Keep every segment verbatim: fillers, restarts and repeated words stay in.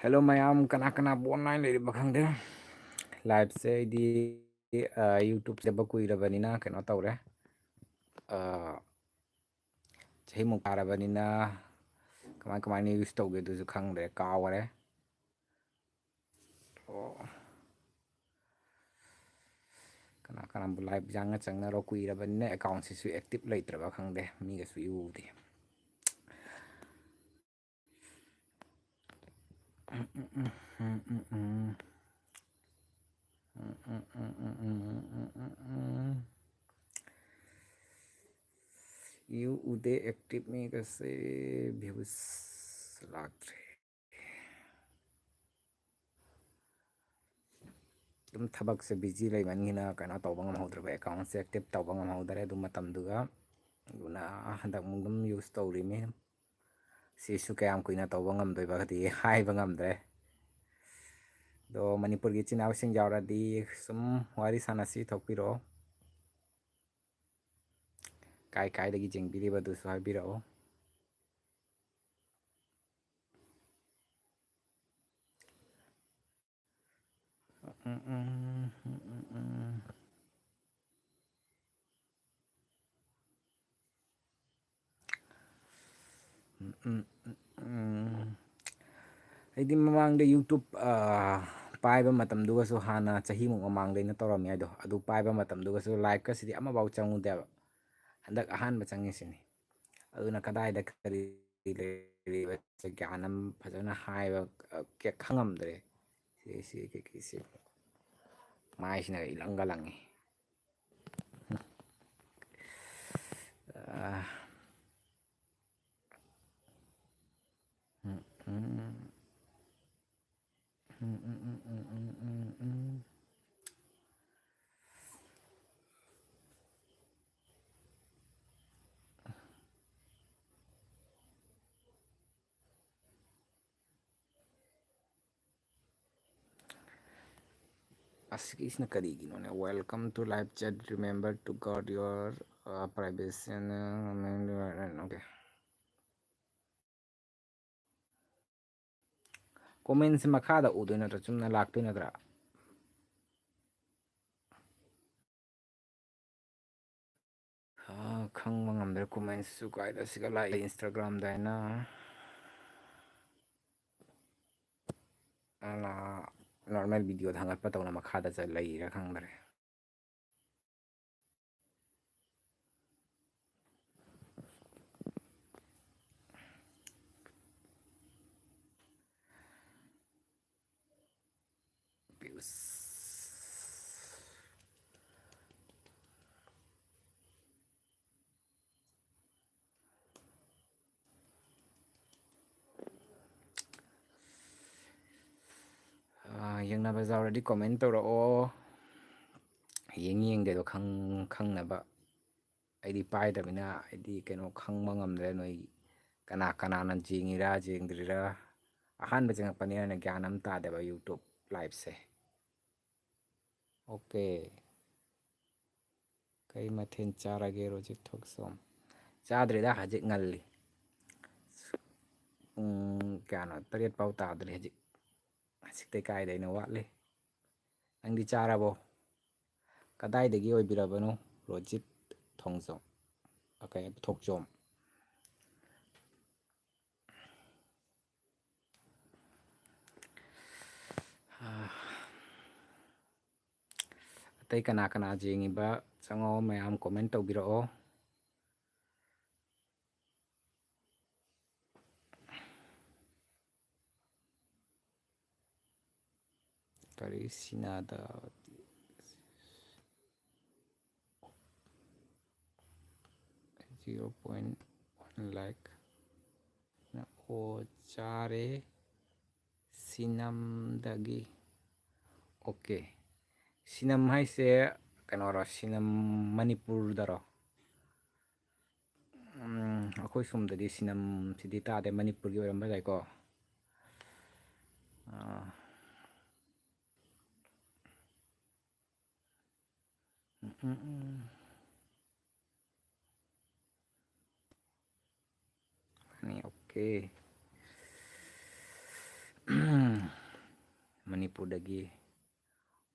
Hello ꯃꯌꯥꯝ, ꯀꯅꯥ ꯀꯅꯥꯕꯨ online ꯂꯩꯔꯤꯕ ꯈꯪꯗꯦ꯫ Liveꯁꯦ ꯑꯩꯗꯤ, ꯑ, YouTubeꯁꯦ ꯀꯨꯏꯔꯕꯅꯤꯅ ꯀꯩꯅꯣ ꯇꯧꯔꯦ꯫ ꯑ, ꯆꯍꯤꯃꯨꯛ ꯐꯥꯔꯕꯅꯤꯅ ꯀꯃꯥꯏ ꯀꯃꯥꯏꯅ use ꯇꯧꯒꯦ ꯑꯗꯨꯁꯨ ꯈꯪꯗ꯭ꯔꯦ, ꯀꯥꯎꯈꯔꯦ꯫ ꯑꯣ꯫ ꯀꯅꯥ ꯀꯅꯥꯕꯨ live ꯌꯥꯡꯅ ꯆꯪꯅꯔꯣ, ꯀꯨꯏꯔꯕꯅꯤꯅ accountꯁꯤꯁꯨ active ꯂꯩꯇ꯭ꯔꯕ ꯈꯪꯗꯦ, ꯃꯤꯒꯁꯨ ꯏꯎ ꯎꯗꯦ꯫ ꯏꯎ ꯎꯗꯦ active ꯃꯤꯒꯁꯦ, views ꯂꯥꯛꯇ꯭ꯔꯦ꯫ ꯑꯗꯨꯝ ꯊꯕꯛꯁꯦ busy ꯂꯩꯃꯟꯒꯤꯅ ꯀꯩꯅꯣ ꯇꯧꯕ ꯉꯝꯍꯧꯗ꯭ꯔꯕ, accountꯁꯦ active ꯇꯧꯕ ꯉꯝꯍꯧꯗ꯭ꯔꯦ ꯑꯗꯨ ꯃꯇꯝꯗꯨꯒ꯫ ꯑꯗꯨꯅ ꯍꯟꯗꯛꯃꯨꯛ ꯑꯗꯨꯝ use ꯇꯧꯔꯤꯃꯤ꯫ ꯁꯤꯁꯨ ꯀꯌꯥꯝ ꯀꯨꯏꯅ ꯇꯧꯕ ꯉꯝꯗꯣꯏꯕꯒꯗꯤ ꯍꯥꯏꯕ ꯉꯝꯗ꯭ꯔꯦ꯫ ꯑꯗꯣ ꯃꯅꯤꯄꯨꯔꯒꯤ ꯏꯆꯤꯟ ꯏꯅꯥꯎꯁꯤꯡ ꯌꯥꯎꯔꯗꯤ ꯁꯨꯝ ꯋꯥꯔꯤ ꯁꯥꯟꯅꯁꯤ, ꯊꯣꯛꯄꯤꯔꯛꯑꯣ꯫ ꯀꯥꯏ ꯀꯥꯏꯗꯒꯤ ꯌꯦꯡꯕꯤꯔꯤꯕꯗꯨꯁꯨ ꯍꯥꯏꯕꯤꯔꯛꯑꯣ꯫ ꯑꯩꯗꯤ ꯃꯃꯥꯡꯗ YouTube, ꯑ, ꯄꯥꯏꯕ ꯃꯇꯝꯗꯨꯒꯁꯨ, ꯍꯥꯟꯅ ꯆꯍꯤꯃꯨꯛ ꯃꯃꯥꯡꯗꯩꯅ ꯇꯧꯔꯝꯃꯦ ꯑꯗꯣ, ꯑꯗꯨ ꯄꯥꯏꯕ ꯃꯇꯝꯗꯨꯒꯁꯨ liveꯀꯁꯤꯗꯤ ꯑꯃꯐꯥꯎ ꯆꯪꯉꯨꯗꯦꯕ꯫ ꯍꯟꯗꯛ ꯑꯍꯥꯟꯕ ꯆꯪꯉꯤꯁꯤꯅꯤ꯫ ꯑꯗꯨꯅ ꯀꯗꯥꯏꯗ ꯀꯔꯤ ꯂꯩꯔꯤꯕꯁꯦ ꯒ꯭ꯌꯥꯟ ꯑꯃ ꯐꯖꯅ ꯍꯥꯏꯕ, ꯑ, ꯀꯦ-, ꯈꯪꯉꯝꯗ꯭ꯔꯦ꯫ ꯁꯤ, ꯁꯤ ꯀꯩꯀꯩꯁꯤ ꯃꯥꯏꯁꯤꯅ ꯏꯂꯪꯒ ꯂꯪꯉꯤ꯫ ꯑ, ꯎꯝ, ꯎꯝ꯫ ꯎꯝ, ꯎꯝ, ꯎꯝ, ꯎꯝ, ꯎꯝ, ꯎꯝ, ꯎꯝ꯫ ꯑꯁꯤꯒꯤꯁꯤꯅ ꯀꯔꯤꯒꯤꯅꯣꯅꯦ? Welcome to live chat, remember to guard your, uh, privacy and, uh, okay. ꯀꯣꯃꯦꯟꯁꯦ ꯃꯈꯥꯗ ꯎꯗꯣꯏ ꯅꯠꯇ꯭ꯔꯥ? ꯆꯨꯝꯅ ꯂꯥꯛꯇꯣꯏ ꯅꯠꯇ꯭ꯔꯥ? ꯑꯥ, ꯈꯪꯕ ꯉꯝꯗ꯭ꯔꯦ꯫ ꯀꯣꯃꯦꯟꯁꯁꯨ ꯀꯥꯏꯗ ꯁꯤꯒ ꯂꯥꯛꯏ? ꯏꯟꯁꯇꯥꯒ꯭ꯔꯥꯝꯗ ꯍꯥꯏꯅ꯫ ꯑꯥ, ꯅꯣꯔꯃꯦꯜ ꯚꯤꯗꯤꯑꯣꯗ ꯍꯪꯒꯠꯄ ꯇꯧꯅ ꯃꯈꯥꯗ ꯆꯠ ꯂꯩꯔꯤꯔꯥ ꯈꯪꯗ꯭ꯔꯦ꯫ ꯑꯥ, ꯌꯦꯡꯅꯕ ꯌꯥꯎꯔꯗꯤ ꯀꯣꯃꯦꯟ ꯇꯧꯔꯛꯑꯣ꯫ ꯌꯦꯡ ꯌꯦꯡꯗꯦꯗꯣ ꯈꯪ-, ꯈꯪꯅꯕ꯫ ꯑꯩꯗꯤ ꯄꯥꯏꯗꯕꯅꯤꯅ ꯑꯩꯗꯤ ꯀꯩꯅꯣ ꯈꯪꯕ ꯉꯝꯗ꯭ꯔꯦ꯫ ꯅꯣꯏ ꯀꯅꯥ ꯀꯅꯥꯅ ꯌꯦꯡꯉꯤꯔꯥ ꯌꯦꯡꯗ꯭ꯔꯤꯔꯥ? ꯑꯍꯥꯟꯕ ꯆꯪꯉꯛꯄꯅꯤꯅꯅꯦ ꯒ꯭ꯌꯥꯟ ꯑꯃ ꯇꯥꯗꯦꯕ YouTube liveꯁꯦ꯫ ꯑꯣꯀꯦ꯫ ꯀꯩ ꯃꯊꯦꯜ ꯆꯥꯔꯒꯦ ꯔꯣꯖꯤꯠ ꯊꯣꯛꯆꯣꯝ? ꯆꯥꯗ꯭ꯔꯤꯗ, ꯍꯧꯖꯤꯛ ꯉꯜꯂꯤ꯫ ꯄꯨꯡ ꯀꯌꯥꯅꯣ? ꯇꯔꯦꯠ ꯐꯥꯎ ꯇꯥꯗ꯭ꯔꯤ ꯍꯧꯖꯤꯛ꯫ ꯍꯧꯖꯤꯛꯇꯩ ꯀꯥꯏꯗꯩꯅꯣ, ꯋꯥꯠꯂꯤ꯫ ꯅꯪꯗꯤ ꯆꯥꯔꯕꯣ? ꯀꯗꯥꯏꯗꯒꯤ ꯑꯣꯏꯕꯤꯔꯕꯅꯣ? ꯔꯣꯖꯤꯠ ꯊꯣꯡꯖꯣꯝ꯫ ꯑ, ꯀꯩ, ꯊꯣꯛꯆꯣꯝ꯫ ꯑꯇꯩ ꯀꯅꯥ ꯀꯅꯥ ꯌꯦꯡꯉꯤꯕ? ꯆꯪꯉꯛꯑꯣ ꯃꯌꯥꯝ, ꯀꯣꯃꯦꯟ ꯇꯧꯕꯤꯔꯛꯑꯣ꯫ ꯀꯔꯤ ꯁꯤꯅꯥꯗ? Zero point one lakh꯫ ꯑꯣ, ꯆꯥꯔꯦ꯫ ꯁꯤꯅꯝꯗꯒꯤ꯫ ꯑꯣꯀꯦ꯫ ꯁꯤꯅꯝ ꯍꯥꯏꯁꯦ ꯀꯩꯅꯣꯔꯣ? ꯁꯤꯅꯝ ꯃꯅꯤꯄꯨꯔꯗꯔꯣ? ꯎꯝ, ꯑꯩꯈꯣꯏ ꯁꯣꯝꯗꯗꯤ ꯁꯤꯅꯝꯁꯤꯗꯤ ꯇꯥꯗꯦ, ꯃꯅꯤꯄꯨꯔꯒꯤ ꯑꯣꯏꯔꯝꯕ ꯌꯥꯏꯀꯣ꯫ ꯑꯥ, ꯎꯝ, ꯎꯝ, ꯎꯝ꯫ ꯑꯅꯤ, ꯑꯣꯀꯦ꯫ ꯃꯅꯤꯄꯨꯔꯗꯒꯤ꯫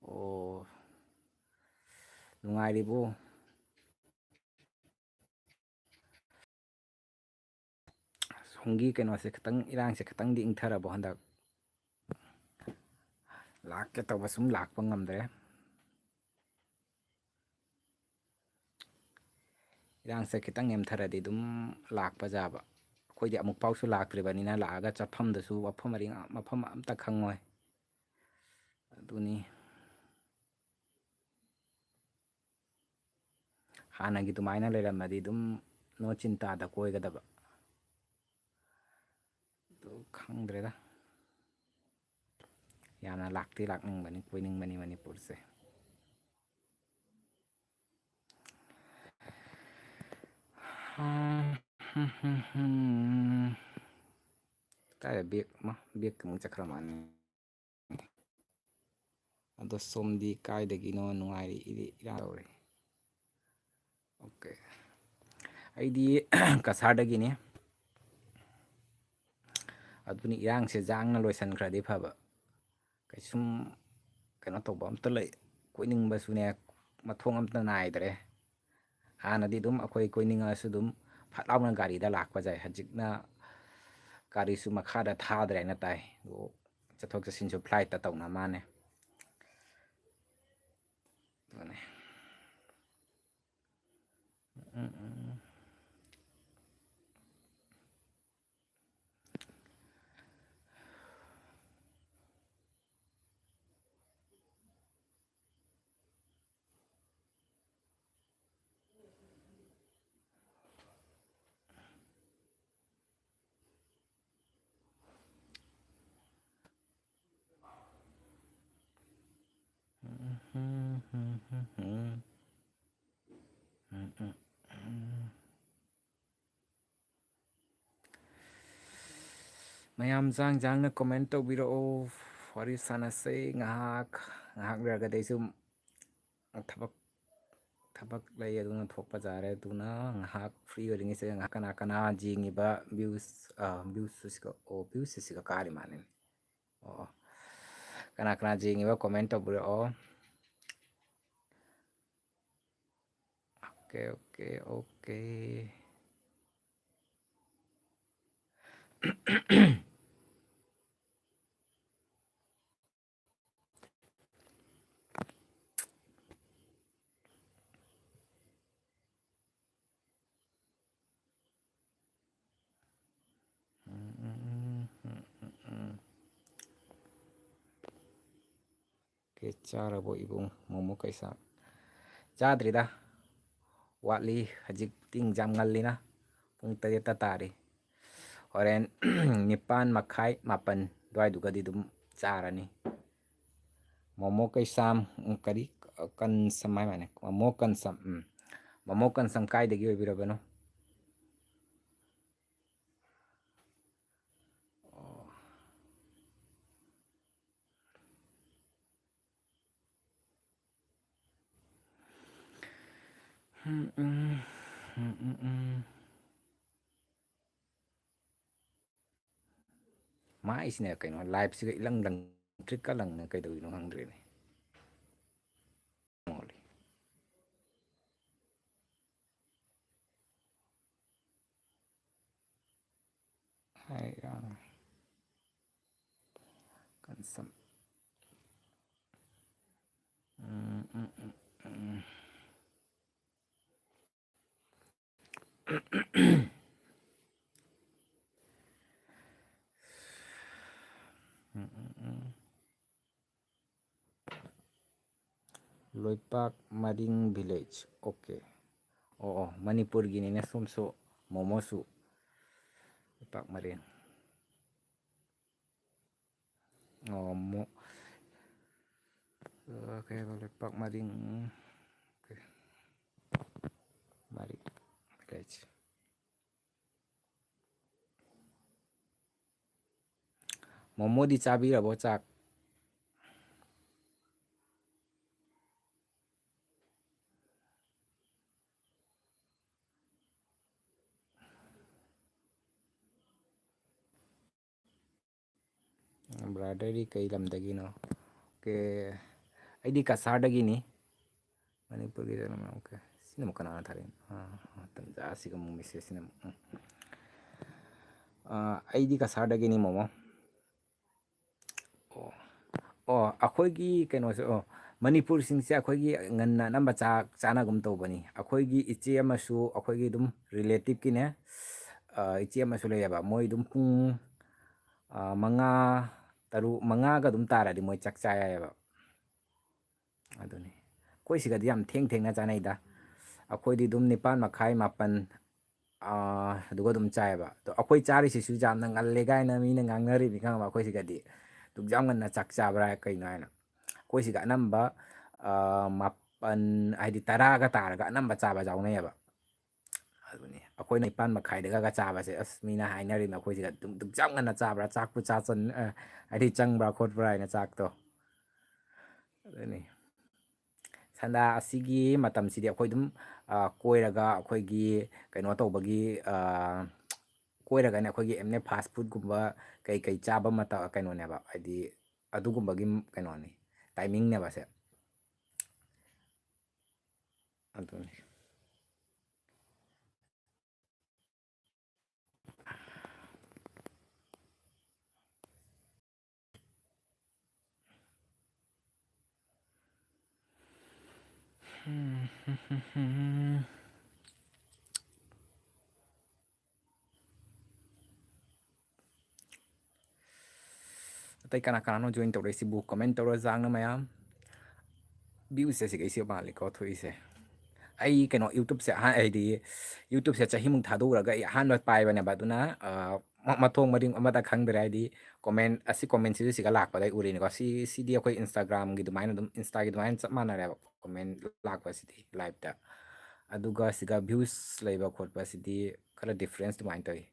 ꯑꯣ, ꯅꯨꯡꯉꯥꯏꯔꯤꯕꯣ? ꯁꯣꯝꯒꯤ ꯀꯩꯅꯣꯁꯦ ꯈꯤꯇꯪ, ꯏꯔꯥꯡꯁꯦ ꯈꯤꯇꯪꯗꯤ ꯏꯪꯊꯔꯕꯣ ꯍꯟꯗꯛ? ꯂꯥꯛꯀꯦ ꯇꯧꯕ ꯁꯨꯝ ꯂꯥꯛꯄ ꯉꯝꯗ꯭ꯔꯦ꯫ ꯏꯔꯥꯡꯁꯦ ꯈꯤꯇꯪ ꯅꯦꯝꯊꯔꯗꯤ ꯑꯗꯨꯝ ꯂꯥꯛꯄ ꯌꯥꯕ꯫ ꯑꯩꯈꯣꯏꯗꯤ ꯑꯃꯨꯛ ꯐꯥꯎꯁꯨ ꯂꯥꯛꯇ꯭ꯔꯤꯕꯅꯤꯅ, ꯂꯥꯛꯑꯒ ꯆꯠꯐꯝꯗꯁꯨ ꯃꯐꯝ ꯃꯔꯤꯡ, ꯃꯐꯝ ꯑꯝꯇ ꯈꯪꯉꯣꯏ꯫ ꯑꯗꯨꯅꯤ꯫ ꯍꯥꯟꯅꯒꯤ ꯑꯗꯨꯃꯥꯏꯅ ꯂꯩꯔꯝꯃꯗꯤ ꯑꯗꯨꯝ ꯅꯣ ꯆꯤꯟꯇꯥꯗ ꯀꯣꯏꯒꯗꯕ꯫ ꯑꯗꯨ ꯈꯪꯗ꯭ꯔꯦꯗ꯫ ꯌꯥꯝꯅ ꯂꯥꯛꯇꯤ ꯂꯥꯛꯅꯤꯡꯕꯅꯤ, ꯀꯣꯏꯅꯤꯡꯕꯅꯤ ꯃꯅꯤꯄꯨꯔꯁꯦ꯫ ꯀꯥꯏꯗ ꯕꯦꯛ ꯑꯃ, ꯕꯦꯛ ꯑꯃꯨꯛ ꯆꯠꯈ꯭ꯔ ꯃꯥꯜꯂꯦ꯫ ꯑꯗꯣ ꯁꯣꯝꯗꯤ ꯀꯥꯏꯗꯒꯤꯅꯣ? ꯅꯨꯡꯉꯥꯏꯔꯤ, ꯏꯔꯤ ꯏꯔꯥꯡ ꯇꯧꯔꯤ꯫ ꯑꯣꯀꯦ꯫ ꯑꯩꯗꯤ ꯀꯁꯥꯔꯗꯒꯤꯅꯤ꯫ ꯑꯗꯨꯅꯤ, ꯏꯔꯥꯡꯁꯦ ꯌꯥꯡꯅ ꯂꯣꯏꯁꯤꯟꯈ꯭ꯔꯗꯤ ꯐꯕ꯫ ꯀꯩꯁꯨꯝ ꯀꯩꯅꯣ ꯇꯧꯕ ꯑꯝꯇ ꯂꯩ, ꯀꯣꯏꯅꯤꯡꯕꯁꯨꯅꯦ, ꯃꯊꯣꯡ ꯑꯝꯇ ꯅꯥꯏꯗ꯭ꯔꯦ꯫ ꯍꯥꯟꯅꯗꯤ ꯑꯗꯨꯝ ꯑꯩꯈꯣꯏ ꯀꯣꯏꯅꯤꯡꯉꯁꯨ ꯑꯗꯨꯝ ꯐꯠ ꯂꯥꯎꯅ ꯒꯥꯔꯤꯗ ꯂꯥꯛꯄ ꯌꯥꯏ꯫ ꯍꯧꯖꯤꯛꯅ ꯒꯥꯔꯤꯁꯨ ꯃꯈꯥꯗ ꯊꯥꯗ꯭ꯔꯦꯅ ꯇꯥꯏ꯫ ꯑꯗꯣ ꯆꯠꯊꯣꯛ ꯆꯠꯁꯤꯟꯁꯨ ꯐ꯭ꯂꯥꯏꯠꯇ ꯇꯧꯅ ꯃꯥꯜꯂꯦ꯫ ꯑꯗꯨꯅꯦ꯫ ꯎꯝ, ꯎꯝ꯫ ꯃꯌꯥꯝ ꯆꯥꯡ ꯆꯥꯡꯅ comment ꯇꯧꯕꯤꯔꯛꯑꯣ, ꯋꯥꯔꯤ ꯁꯥꯟꯅꯁꯦ ꯉꯥꯏꯍꯥꯛ꯫ ꯉꯥꯏꯍꯥꯛ ꯂꯩꯔꯒꯗꯤ ꯑꯩꯁꯨ ꯊꯕꯛ, ꯊꯕꯛ ꯂꯩ, ꯑꯗꯨꯅ ꯊꯣꯛꯄ ꯌꯥꯔꯦ꯫ ꯑꯗꯨꯅ ꯉꯥꯏꯍꯥꯛ free ꯑꯣꯏꯔꯤꯉꯩꯁꯤꯗ ꯉꯥꯏꯍꯥꯛ ꯀꯅꯥ ꯀꯅꯥ ꯌꯦꯡꯉꯤꯕ views, ꯑ, views ꯑꯁꯤꯒ, ꯑꯣ, views ꯑꯁꯤꯒ ꯀꯥꯔꯤ ꯃꯥꯜꯂꯦꯅꯦ꯫ ꯑꯣ, ꯀꯅꯥ ꯀꯅꯥ ꯌꯦꯡꯉꯤꯕ comment ꯇꯧꯕꯤꯔꯛꯑꯣ꯫ Okay, okay, okay. ꯑꯣꯀꯦ, ꯆꯥꯔꯕꯣ ꯏꯕꯨꯡ? ꯃꯣꯃꯣ ꯀꯩꯁꯥ? ꯆꯥꯗ꯭ꯔꯤꯗ, ꯋꯥꯠꯂꯤ꯫ ꯍꯧꯖꯤꯛꯇꯤ ꯌꯥꯝ ꯉꯜꯂꯤꯅ, ꯄꯨꯡ ꯇꯔꯦꯠꯇ ꯇꯥꯔꯤ꯫ ꯍꯣꯔꯦꯟ ꯅꯤꯄꯥꯟ ꯃꯈꯥꯏ, ꯃꯥꯄꯟ ꯑꯗꯨꯋꯥꯏꯗꯨꯒꯗꯤ ꯑꯗꯨꯝ ꯆꯥꯔꯅꯤ꯫ ꯃꯣꯃꯣ ꯀꯩꯁꯥꯝ, ꯎꯝ, ꯀꯔꯤ, ꯀꯟꯁꯝ ꯍꯥꯏ ꯃꯥꯅꯦ, ꯃꯣꯃꯣ ꯀꯟꯁꯝ, ꯎꯝ꯫ ꯃꯣꯃꯣ ꯀꯟꯁꯝ ꯀꯥꯏꯗꯒꯤ ꯑꯣꯏꯕꯤꯔꯕꯅꯣ? ꯑꯣ꯫ ꯎꯝ, ꯎꯝ, ꯎꯝ, ꯎꯝ, ꯎꯝ꯫ ꯃꯥꯏꯁꯤꯅ ꯀꯩꯅꯣ, live ꯁꯤꯒ ꯏꯂꯪ ꯂꯪ, ꯇ꯭ꯔꯤꯛꯀ ꯂꯪꯅ ꯀꯩꯗꯧꯔꯤꯅꯣ ꯈꯪꯗ꯭ꯔꯦꯅꯦ꯫ ꯍꯥꯏ, ꯑ, ꯀꯟꯁꯝ꯫ ꯎꯝ, ꯎꯝ, ꯎꯝ, ꯎꯝ꯫ ꯎꯝ, ꯎꯝ, ꯎꯝ꯫ ꯂꯣꯏꯄꯥꯛ ꯃꯔꯤꯡ village꯫ ꯑꯣꯀꯦ꯫ ꯑꯣ, ꯑꯣ, ꯃꯅꯤꯄꯨꯔꯒꯤꯅꯤꯅꯦ ꯁꯣꯝꯁꯨ, ꯃꯣꯃꯣꯁꯨ꯫ ꯂꯣꯏꯄꯥꯛ ꯃꯔꯤꯡ꯫ ꯑꯣ, ꯃꯣ-, ꯑ, ꯀꯩ ꯍꯥꯏꯕ, ꯂꯩꯄꯥꯛ ꯃꯔꯤꯡ, ꯀꯩ, ꯃꯔꯤꯡ village꯫ ꯃꯣꯃꯣꯗꯤ ꯆꯥꯕꯤꯔꯕꯣ, ꯆꯥꯛ? ꯕ꯭ꯔꯥꯗꯔꯗꯤ ꯀꯩ ꯂꯝꯗꯒꯤꯅꯣ? ꯑꯣꯀꯦ, ꯑꯩꯗꯤ ꯀꯁꯥꯔꯗꯒꯤꯅꯤ꯫ ꯃꯅꯤꯄꯨꯔꯒꯤꯗ ꯑꯗꯨꯝ, ꯑꯣꯀꯦ꯫ ꯁꯤꯅ ꯑꯃꯨꯛ ꯀꯅꯥꯅ ꯊꯥꯔꯛꯏꯅꯣ? ꯑꯥ, ꯑꯥ, ꯇꯟꯖꯥꯁꯤꯒ ꯑꯃꯨꯛ ꯃꯦꯁꯦꯖꯁꯤꯅ ꯑꯃꯨꯛ, ꯎꯝ꯫ ꯑꯥ, ꯑꯩꯗꯤ ꯀꯁꯥꯔꯗꯒꯤꯅꯤ, ꯃꯣꯃꯣ꯫ ꯑꯣ꯫ ꯑꯣ, ꯑꯩꯈꯣꯏꯒꯤ ꯀꯩꯅꯣꯁꯦ, ꯑꯣ, ꯃꯅꯤꯄꯨꯔꯁꯤꯡꯁꯦ ꯑꯩꯈꯣꯏꯒꯤ ꯉꯟꯅ ꯑꯅꯝꯕ ꯆꯥꯛ ꯆꯥꯅꯒꯨꯝ ꯇꯧꯕꯅꯤ꯫ ꯑꯩꯈꯣꯏꯒꯤ ꯏꯆꯦ ꯑꯃꯁꯨ, ꯑꯩꯈꯣꯏꯒꯤ ꯑꯗꯨꯝ relative ꯀꯤꯅꯦ, ꯑ, ꯏꯆꯦ ꯑꯃꯁꯨ ꯂꯩꯌꯦꯕ꯫ ꯃꯣꯏ ꯑꯗꯨꯝ ꯄꯨꯡ, ꯑ, ꯃꯉꯥ, ꯇꯔꯨꯛ, ꯃꯉꯥꯒ ꯑꯗꯨꯝ ꯇꯥꯔꯗꯤ ꯃꯣꯏ ꯆꯥꯛ ꯆꯥ ꯌꯥꯏꯌꯦꯕ꯫ ꯑꯗꯨꯅꯤ꯫ ꯑꯩꯈꯣꯏ ꯁꯤꯒꯗꯤ ꯌꯥꯝ ꯊꯦꯡ ꯊꯦꯡꯅ ꯆꯥꯅꯩꯗ꯫ ꯑꯩꯈꯣꯏꯗꯤ ꯑꯗꯨꯝ ꯅꯤꯄꯥꯟ ꯃꯈꯥꯏ, ꯃꯥꯄꯟ, ꯑꯥ, ꯑꯗꯨꯒ ꯑꯗꯨꯝ ꯆꯥꯏꯌꯦꯕ꯫ ꯑꯗꯣ ꯑꯩꯈꯣꯏ ꯆꯥꯔꯤꯁꯤꯁꯨ ꯌꯥꯝꯅ ꯉꯜꯂꯦ ꯀꯥꯏꯅ ꯃꯤꯅ ꯉꯥꯡꯅꯔꯤꯕꯅꯤ, ꯈꯪꯉꯕ? ꯑꯩꯈꯣꯏ ꯁꯤꯒꯗꯤ ꯑꯗꯨꯛ ꯌꯥꯝ ꯉꯟꯅ ꯆꯥꯛ ꯆꯥꯕ꯭ꯔꯥ ꯀꯩꯅꯣ ꯍꯥꯏꯅ꯫ ꯑꯩꯈꯣꯏ ꯁꯤꯒ ꯑꯅꯝꯕ, ꯑꯥ, ꯃꯥꯄꯟ, ꯍꯥꯏꯗꯤ ꯇꯔꯥꯒ ꯇꯥꯔꯒ ꯑꯅꯝꯕ ꯆꯥꯕ ꯌꯥꯎꯅꯩꯌꯦꯕ꯫ ꯑꯗꯨꯅꯤ꯫ ꯑꯩꯈꯣꯏꯅ ꯅꯤꯄꯥꯟ ꯃꯈꯥꯏꯗꯒ ꯆꯥꯕꯁꯦ, ꯑꯁ, ꯃꯤꯅ ꯍꯥꯏꯅꯔꯤꯕꯅꯤ ꯑꯩꯈꯣꯏ ꯁꯤꯒ ꯑꯗꯨꯝ, ꯑꯗꯨꯛ ꯌꯥꯝ ꯉꯟꯅ ꯆꯥꯕ꯭ꯔꯥ, ꯆꯥꯛꯄꯨ ꯆꯥ ꯆꯟ-, ꯑ, ꯍꯥꯏꯗꯤ ꯆꯪꯕ꯭ꯔꯥ ꯈꯣꯠꯄ꯭ꯔꯥ ꯍꯥꯏꯅ ꯆꯥꯛꯇꯣ꯫ ꯑꯗꯨꯅꯤ꯫ ꯁꯟꯗꯥ ꯑꯁꯤꯒꯤ ꯃꯇꯝꯁꯤꯗꯤ ꯑꯩꯈꯣꯏ ꯑꯗꯨꯝ, ꯑ, ꯀꯣꯏꯔꯒ ꯑꯩꯈꯣꯏꯒꯤ ꯀꯩꯅꯣ ꯇꯧꯕꯒꯤ, ꯑ, ꯀꯣꯏꯔꯒꯅꯦ ꯑꯩꯈꯣꯏꯒꯤ ꯑꯦꯝꯅꯦ fast food ꯀꯨꯝꯕ ꯀꯩ ꯀꯩ ꯆꯥꯕ ꯃꯇꯝ, ꯀꯩꯅꯣꯅꯦꯕ, ꯍꯥꯏꯗꯤ ꯑꯗꯨꯒꯨꯝꯕꯒꯤ ꯀꯩꯅꯣꯅꯤ, timing ꯅꯦꯕ ꯁꯦ꯫ ꯑꯗꯨꯅꯤ꯫ ꯑꯇꯩ ꯀꯅꯥ ꯀꯅꯥꯅꯣ join ꯇꯧꯔꯛꯏꯁꯤꯕꯨ? Comment ꯇꯧꯔ ꯖꯥꯡꯅ ꯃꯌꯥꯝ꯫ Views ꯁꯦ ꯁꯤꯒꯩꯁꯤ ꯃꯥꯜꯂꯤꯀꯣ ꯊꯣꯛꯏꯁꯦ꯫ ꯑꯩ ꯀꯩꯅꯣ YouTube ꯁꯦ ꯑꯍꯥꯟ-, ꯍꯥꯏꯗꯤ YouTube ꯁꯦ ꯆꯍꯤꯃꯨꯛ ꯊꯥꯗꯣꯛꯎꯔꯒ ꯑꯩ ꯑꯍꯥꯟꯕ ꯄꯥꯏꯕꯅꯦꯕ, ꯑꯗꯨꯅ, ꯑ, ꯃ-, ꯃꯊꯣꯡ ꯃꯔꯤꯡ ꯑꯃꯇ ꯈꯪꯗ꯭ꯔꯦ꯫ ꯍꯥꯏꯗꯤ comment, ꯑꯁꯤ comment ꯁꯤꯁꯨ ꯁꯤꯒ ꯂꯥꯛꯄꯗꯩ ꯎꯔꯤꯅꯤꯀꯣ꯫ ꯁꯤ, ꯁꯤꯗꯤ ꯑꯩꯈꯣꯏ Instagram ꯒꯤ ꯑꯗꯨꯃꯥꯏꯅ ꯑꯗꯨꯝ, Insta ꯒꯤ ꯑꯗꯨꯃꯥꯏꯅ ꯆꯞ ꯃꯥꯟꯅꯔꯦꯕ comment ꯂꯥꯛꯄꯁꯤꯗꯤ live ꯇ꯫ ꯑꯗꯨꯒ ꯁꯤꯒ views ꯂꯩꯕ ꯈꯣꯠꯄꯁꯤꯗꯤ ꯈꯔ difference ꯑꯗꯨꯃꯥꯏꯅ ꯇꯧꯏ꯫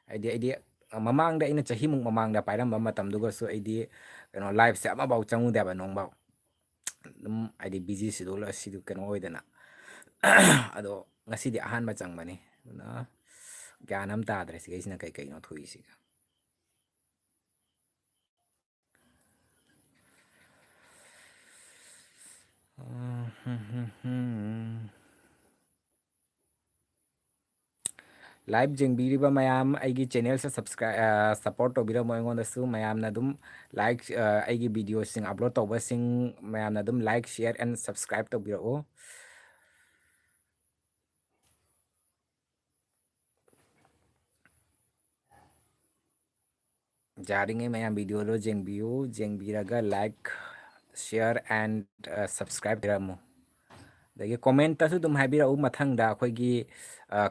ꯍꯥꯏꯗꯤ ꯑꯩꯗꯤ, ꯑ, ꯃꯃꯥꯡꯗ ꯑꯩꯅ ꯆꯍꯤꯃꯨꯛ ꯃꯃꯥꯡꯗ ꯄꯥꯏꯔꯝꯕ ꯃꯇꯝꯗꯨꯒꯁꯨ ꯑꯩꯗꯤ ꯀꯩꯅꯣ live ꯁꯦ ꯑꯃꯐꯥꯎ ꯆꯪꯉꯨꯗꯦꯕ ꯅꯣꯡꯐꯥꯎ꯫ ꯑꯗꯨꯝ ꯍꯥꯏꯗꯤ busy schedule ꯑꯁꯤꯗꯨ ꯀꯩꯅꯣ ꯑꯣꯏꯗꯅ꯫ ꯑꯗꯣ ꯉꯁꯤꯗꯤ ꯑꯍꯥꯟꯕ ꯆꯪꯕꯅꯤ꯫ ꯑꯗꯨꯅ ꯒ꯭ꯌꯥꯟ ꯑꯃ ꯇꯥꯗ꯭ꯔꯦ ꯁꯤꯒꯩꯁꯤꯅ ꯀꯩ ꯀꯩꯅꯣ ꯊꯣꯛꯏꯁꯤꯒ꯫ ꯂꯥꯏꯚ ꯌꯦꯡꯕꯤꯔꯤꯕ ꯃꯌꯥꯝ, ꯑꯩꯒꯤ ꯆꯦꯅꯦꯜꯁꯦ ꯁꯕꯁꯀ꯭ꯔꯥꯏ ꯁꯞꯄꯣꯔꯠ ꯇꯧꯕꯤꯔꯝꯃꯣ꯫ ꯑꯩꯉꯣꯟꯗꯁꯨ ꯃꯌꯥꯝꯅ ꯑꯗꯨꯝ ꯂꯥꯏꯛ, ꯑꯩꯒꯤ ꯚꯤꯗꯤꯑꯣꯁꯤꯡ ꯑꯞꯂꯣꯗ ꯇꯧꯕꯁꯤꯡ ꯃꯌꯥꯝꯅ ꯑꯗꯨꯝ ꯂꯥꯏꯛ, ꯁꯤꯌꯔ ꯑꯦꯟ ꯁꯕꯁꯀ꯭ꯔꯥꯏꯕ ꯇꯧꯕꯤꯔꯛꯎ꯫ ꯌꯥꯔꯤꯉꯩ ꯃꯌꯥꯝ ꯚꯤꯗꯤꯑꯣꯗꯣ ꯌꯦꯡꯕꯤꯌꯨ, ꯌꯦꯡꯕꯤꯔꯒ ꯂꯥꯏꯛ, ꯁꯤꯌꯔ ꯑꯦꯟ ꯁꯕꯁꯀ꯭ꯔꯥꯏꯕ ꯇꯧꯕꯤꯔꯝꯃꯨ꯫ ꯑꯗꯒꯤ ꯀꯣꯃꯦꯟꯇꯁꯨ ꯑꯗꯨꯝ ꯍꯥꯏꯕꯤꯔꯛꯎ, ꯃꯊꯪꯗ ꯑꯩꯈꯣꯏꯒꯤ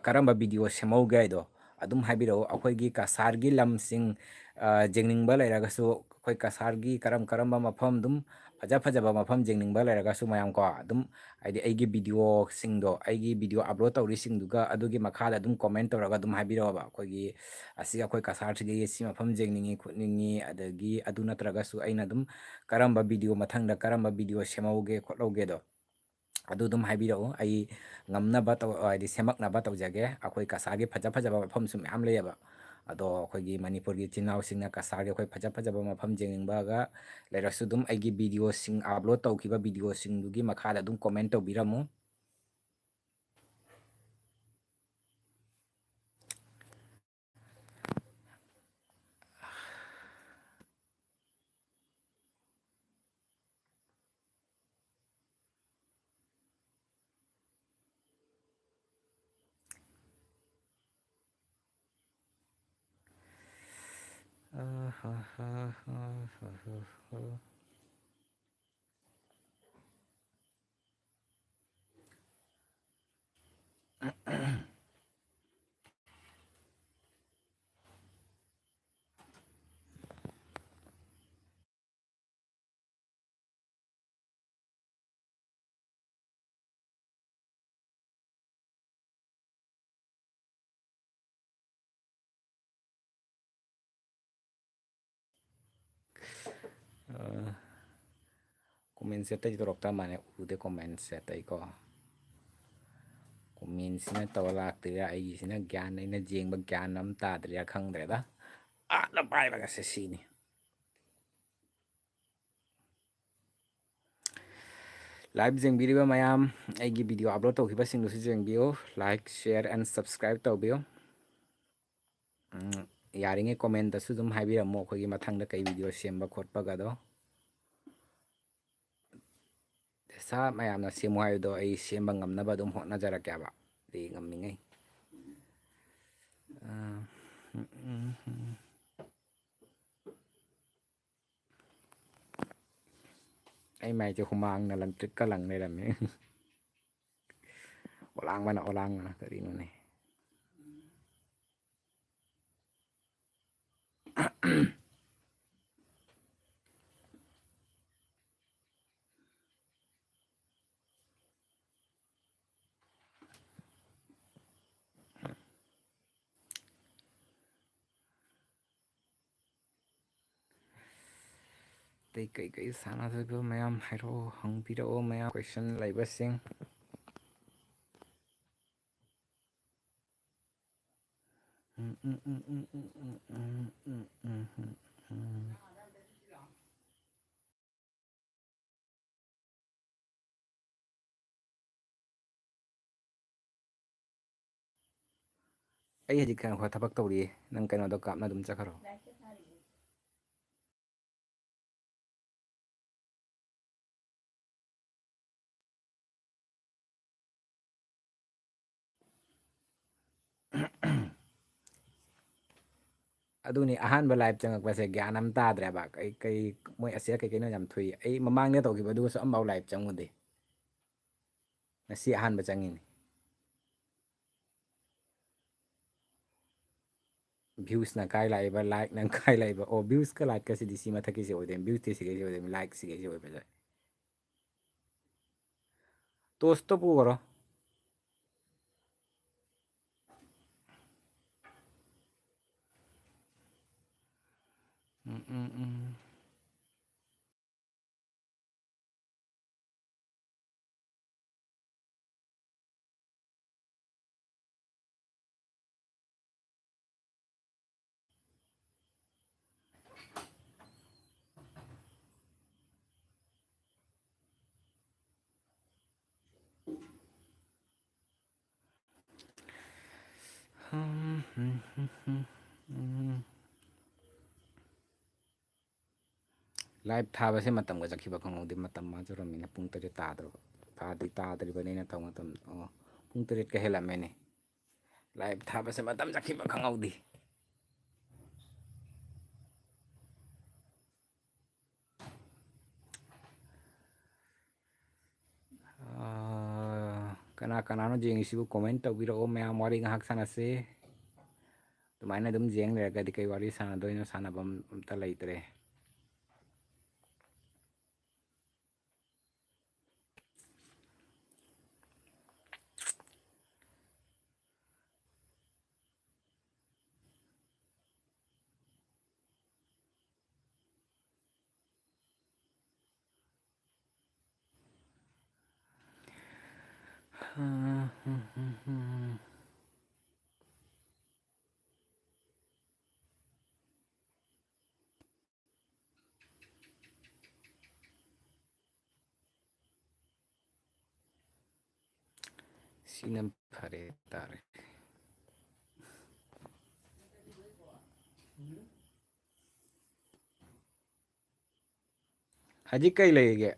ꯀꯔꯝꯕ ꯚꯤꯗꯤꯑꯣ ꯁꯦꯝꯍꯧꯒꯦ ꯍꯥꯏꯗꯣ ꯑꯗꯨꯝ ꯍꯥꯏꯕꯤꯔꯛꯎ꯫ ꯑꯩꯈꯣꯏꯒꯤ ꯀꯁꯥꯔꯒꯤ ꯂꯝꯁꯤꯡ ꯌꯦꯡꯅꯤꯡꯕ ꯂꯩꯔꯒꯁꯨ, ꯑꯩꯈꯣꯏ ꯀꯁꯥꯔꯒꯤ ꯀꯔꯝ ꯀꯔꯝꯕ ꯃꯐꯝ ꯑꯗꯨꯝ ꯐꯖ ꯐꯖꯕ ꯃꯐꯝ ꯌꯦꯡꯅꯤꯡꯕ ꯂꯩꯔꯒꯁꯨ ꯃꯌꯥꯝ ꯀꯣ, ꯑꯗꯨꯝ ꯍꯥꯏꯗꯤ ꯑꯩꯒꯤ ꯚꯤꯗꯤꯑꯣꯁꯤꯡꯗꯣ, ꯑꯩꯒꯤ ꯚꯤꯗꯤꯑꯣ ꯑꯞꯂꯣꯗ ꯇꯧꯔꯤꯁꯤꯡꯗꯨꯒ ꯑꯗꯨꯒꯤ ꯃꯈꯥꯗ ꯑꯗꯨꯝ ꯀꯣꯃꯦꯟ ꯇꯧꯔꯒ ꯑꯗꯨꯝ ꯍꯥꯏꯕꯤꯔꯛꯑꯣꯕ꯫ ꯑꯩꯈꯣꯏꯒꯤ ꯑꯁꯤ ꯑꯩꯈꯣꯏ ꯀꯁꯥꯔꯁꯤꯗꯒꯤ ꯁꯤ ꯃꯐꯝ ꯌꯦꯡꯅꯤꯡꯉꯤ ꯈꯣꯠꯅꯤꯡꯉꯤ, ꯑꯗꯒꯤ ꯑꯗꯨ ꯅꯠꯇ꯭ꯔꯒꯁꯨ ꯑꯩꯅ ꯑꯗꯨꯝ ꯀꯔꯝꯕ ꯚꯤꯗꯤꯑꯣ, ꯃꯊꯪꯗ ꯀꯔꯝꯕ ꯚꯤꯗꯤꯑꯣ ꯁꯦꯝꯍꯧꯒꯦ ꯈꯣꯠꯍꯧꯒꯦꯗꯣ ꯑꯗꯨ ꯑꯗꯨꯝ ꯍꯥꯏꯕꯤꯔꯛꯎ꯫ ꯑꯩ ꯉꯝꯅꯕ ꯇꯧ-, ꯍꯥꯏꯗꯤ ꯁꯦꯝꯃꯛꯅꯕ ꯇꯧꯖꯒꯦ꯫ ꯑꯩꯈꯣꯏ ꯀꯁꯥꯔꯒꯤ ꯐꯖ ꯐꯖꯕ ꯃꯐꯝꯁꯨ ꯃꯌꯥꯝ ꯂꯩꯌꯦꯕ꯫ ꯑꯗꯣ ꯑꯩꯈꯣꯏꯒꯤ ꯃꯅꯤꯄꯨꯔꯒꯤ ꯏꯆꯤꯟ ꯏꯅꯥꯎꯁꯤꯡꯅ ꯀꯁꯥꯔꯒꯤ ꯑꯩꯈꯣꯏ ꯐꯖ ꯐꯖꯕ ꯃꯐꯝ ꯌꯦꯡꯅꯤꯡꯕꯒ ꯂꯩꯔꯁꯨ ꯑꯗꯨꯝ ꯑꯩꯒꯤ ꯚꯤꯗꯤꯑꯣꯁꯤꯡ, ꯑꯞꯂꯣꯗ ꯇꯧꯈꯤꯕ ꯚꯤꯗꯤꯑꯣꯁꯤꯡꯗꯨꯒꯤ ꯃꯈꯥꯗ ꯑꯗꯨꯝ ꯀꯣꯃꯦꯟ ꯇꯧꯕꯤꯔꯝꯃꯨ꯫ ꯀꯣꯃꯦꯟꯁꯦ ꯑꯇꯩ ꯇꯧꯔꯛꯇ ꯃꯥꯜꯂꯦ, ꯎꯗꯦ ꯀꯣꯃꯦꯟꯁꯦ ꯑꯇꯩꯀꯣ꯫ ꯀꯣꯃꯦꯟꯁꯤꯅ ꯇꯧꯔ ꯂꯥꯛꯇ꯭ꯔꯤꯔꯥ, ꯑꯩꯒꯤꯁꯤꯅ ꯒ꯭ꯌꯥꯟ, ꯑꯩꯅ ꯌꯦꯡꯕ ꯒ꯭ꯌꯥꯟ ꯑꯃ ꯇꯥꯗ꯭ꯔꯤꯔꯥ ꯈꯪꯗ꯭ꯔꯦꯗ꯫ ꯑꯥꯗ ꯄꯥꯏꯕꯒꯁꯦ ꯁꯤꯅꯤ꯫ Live ꯌꯦꯡꯕꯤꯔꯤꯕ ꯃꯌꯥꯝ, ꯑꯩꯒꯤ video upload ꯇꯧꯈꯤꯕꯁꯤꯡꯗꯨꯁꯨ ꯌꯦꯡꯕꯤꯌꯨ, like, share and subscribe ꯇꯧꯕꯤꯌꯨ꯫ ꯎꯝ, ꯌꯥꯔꯤꯉꯩ comment ꯇꯁꯨ ꯑꯗꯨꯝ ꯍꯥꯏꯕꯤꯔꯝꯃꯣ, ꯑꯩꯈꯣꯏꯒꯤ ꯃꯊꯪꯗ ꯀꯩ video ꯁꯦꯝꯕ ꯈꯣꯠꯄꯒꯗꯣ꯫ ꯄꯩꯁꯥ ꯃꯌꯥꯝꯅ ꯁꯦꯝꯃꯨ ꯍꯥꯏꯕꯗꯣ ꯑꯩ ꯁꯦꯝꯕ ꯉꯝꯅꯕ ꯑꯗꯨꯝ ꯍꯣꯠꯅꯖꯔꯛꯀꯦꯕ, ꯑꯩ ꯉꯝꯃꯤꯉꯩ꯫ ꯑꯥ, ꯎꯝ, ꯎꯝ, ꯎꯝ꯫ ꯑꯩ ꯃꯥꯏꯁꯦ ꯍꯨꯃꯥꯡꯅ ꯂꯪꯇ꯭ꯔꯤꯛꯀ ꯂꯪ ꯂꯩꯔꯝꯃꯦ꯫ ꯑꯣꯂꯥꯡꯕꯅ ꯑꯣꯂꯥꯡꯕꯅ ꯀꯔꯤꯅꯣꯅꯦ? ꯑꯇꯩ ꯀꯩꯀꯩ ꯁꯥꯟꯅꯗꯣꯏꯕ ꯃꯌꯥꯝ ꯍꯥꯏꯔꯛꯑꯣ, ꯍꯪꯕꯤꯔꯛꯑꯣ ꯃꯌꯥꯝ, question ꯂꯩꯕꯁꯤꯡ꯫ ꯑꯩ ꯍꯧꯖꯤꯛ ꯀꯩꯅꯣ ꯈꯔ ꯊꯕꯛ ꯇꯧꯔꯤꯌꯦ, ꯅꯪ ꯀꯩꯅꯣꯗꯣ ꯀꯥꯞꯅ ꯑꯗꯨꯝ ꯆꯠꯈ꯭ꯔꯣ꯫ ꯑꯗꯨꯅꯤ ꯑꯍꯥꯟꯕ live ꯆꯪꯉꯛꯄꯁꯦ ꯒ꯭ꯌꯥꯟ ꯑꯃ ꯇꯥꯗ꯭ꯔꯦꯕ꯫ ꯀꯩ, ꯀꯩ, ꯃꯣꯏ ꯑꯁꯤꯗ ꯀꯩ ꯀꯩꯅꯣ ꯌꯥꯝ ꯊꯣꯛꯏ꯫ ꯑꯩ ꯃꯃꯥꯡꯗ ꯇꯧꯈꯤꯕꯗꯨꯒꯁꯨ ꯑꯝꯐꯥꯎ live ꯆꯪꯉꯨꯗꯦ꯫ ꯉꯁꯤ ꯑꯍꯥꯟꯕ ꯆꯪꯉꯤꯅꯤ꯫ Viewsꯅ ꯀꯥꯏ ꯂꯥꯛꯏꯕ, likeꯅ ꯀꯥꯏ ꯂꯥꯛꯏꯕ? ꯑꯣ, viewsꯀ likeꯀꯁꯤꯗꯤ ꯁꯤ ꯃꯊꯛꯀꯤꯁꯤ ꯑꯣꯏꯗꯣꯏꯅꯤ, viewsꯇꯤ ꯁꯤꯈꯩꯁꯤ ꯑꯣꯏꯗꯣꯏꯅꯤ, like ꯁꯤꯈꯩꯁꯤ ꯑꯣꯏꯕꯁꯦ꯫ Tossꯇꯣ ꯄꯨꯈꯔꯣ꯫ ꯎꯝ, ꯎꯝ, ꯎꯝ꯫ ꯂꯥꯏꯚ ꯊꯥꯕꯁꯦ ꯃꯇꯝꯒ ꯆꯠꯈꯤꯕ ꯈꯪꯍꯧꯗꯦ꯫ ꯃꯇꯝ ꯃꯥꯡꯖꯔꯝꯃꯤꯅꯦ꯫ ꯄꯨꯡ ꯇꯔꯦꯠ ꯇꯥꯗ꯭ꯔꯕ꯫ ꯇꯥꯗꯤ ꯇꯥꯗ꯭ꯔꯤꯕꯅꯤꯅ ꯇꯧ ꯃꯇꯝ, ꯑꯣ, ꯄꯨꯡ ꯇꯔꯦꯠꯀ ꯍꯦꯜꯂꯝꯃꯦꯅꯦ꯫ ꯂꯥꯏꯚ ꯊꯥꯕꯁꯦ ꯃꯇꯝ ꯆꯠꯈꯤꯕ ꯈꯪꯍꯧꯗꯦ꯫ ꯑꯥ, ꯀꯅꯥ ꯀꯅꯥꯅꯣ ꯌꯦꯡꯉꯤꯁꯤꯕꯨ? ꯀꯣꯃꯦꯟ ꯇꯧꯕꯤꯔꯛꯑꯣ ꯃꯌꯥꯝ, ꯋꯥꯔꯤ ꯉꯥꯏꯍꯥꯛ ꯁꯥꯟꯅꯁꯤ꯫ ꯑꯗꯨꯃꯥꯏꯅ ꯑꯗꯨꯝ ꯌꯦꯡ ꯂꯩꯔꯒꯗꯤ ꯀꯩ ꯋꯥꯔꯤ ꯁꯥꯟꯅꯗꯣꯏꯅꯣ? ꯁꯥꯟꯅꯐꯝ ꯑꯝꯇ ꯂꯩꯇ꯭ꯔꯦ꯫ ꯁꯤꯅ ꯐꯔꯦ ꯇꯥꯔꯦ꯫ ꯍꯧꯖꯤꯛ ꯀꯩ ꯂꯩꯔꯤꯒꯦ?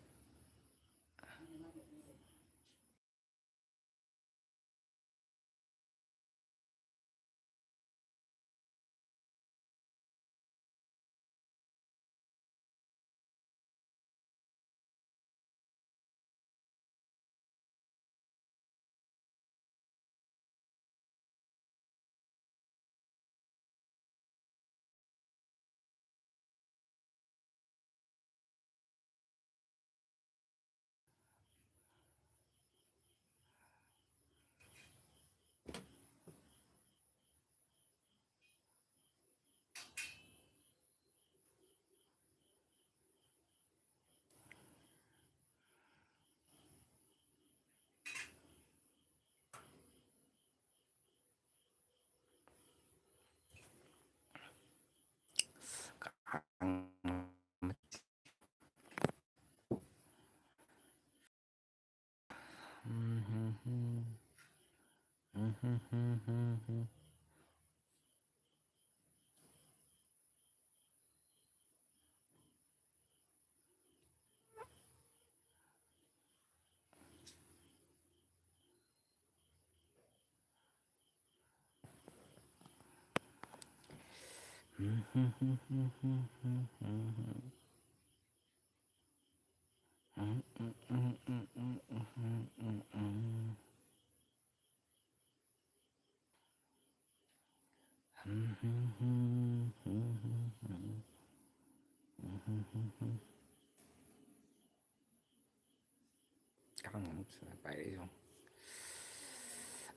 ꯀꯥꯡ ꯑꯃꯨꯛ ꯄꯥꯏꯔꯛꯏ ꯌꯦꯡꯉꯣ꯫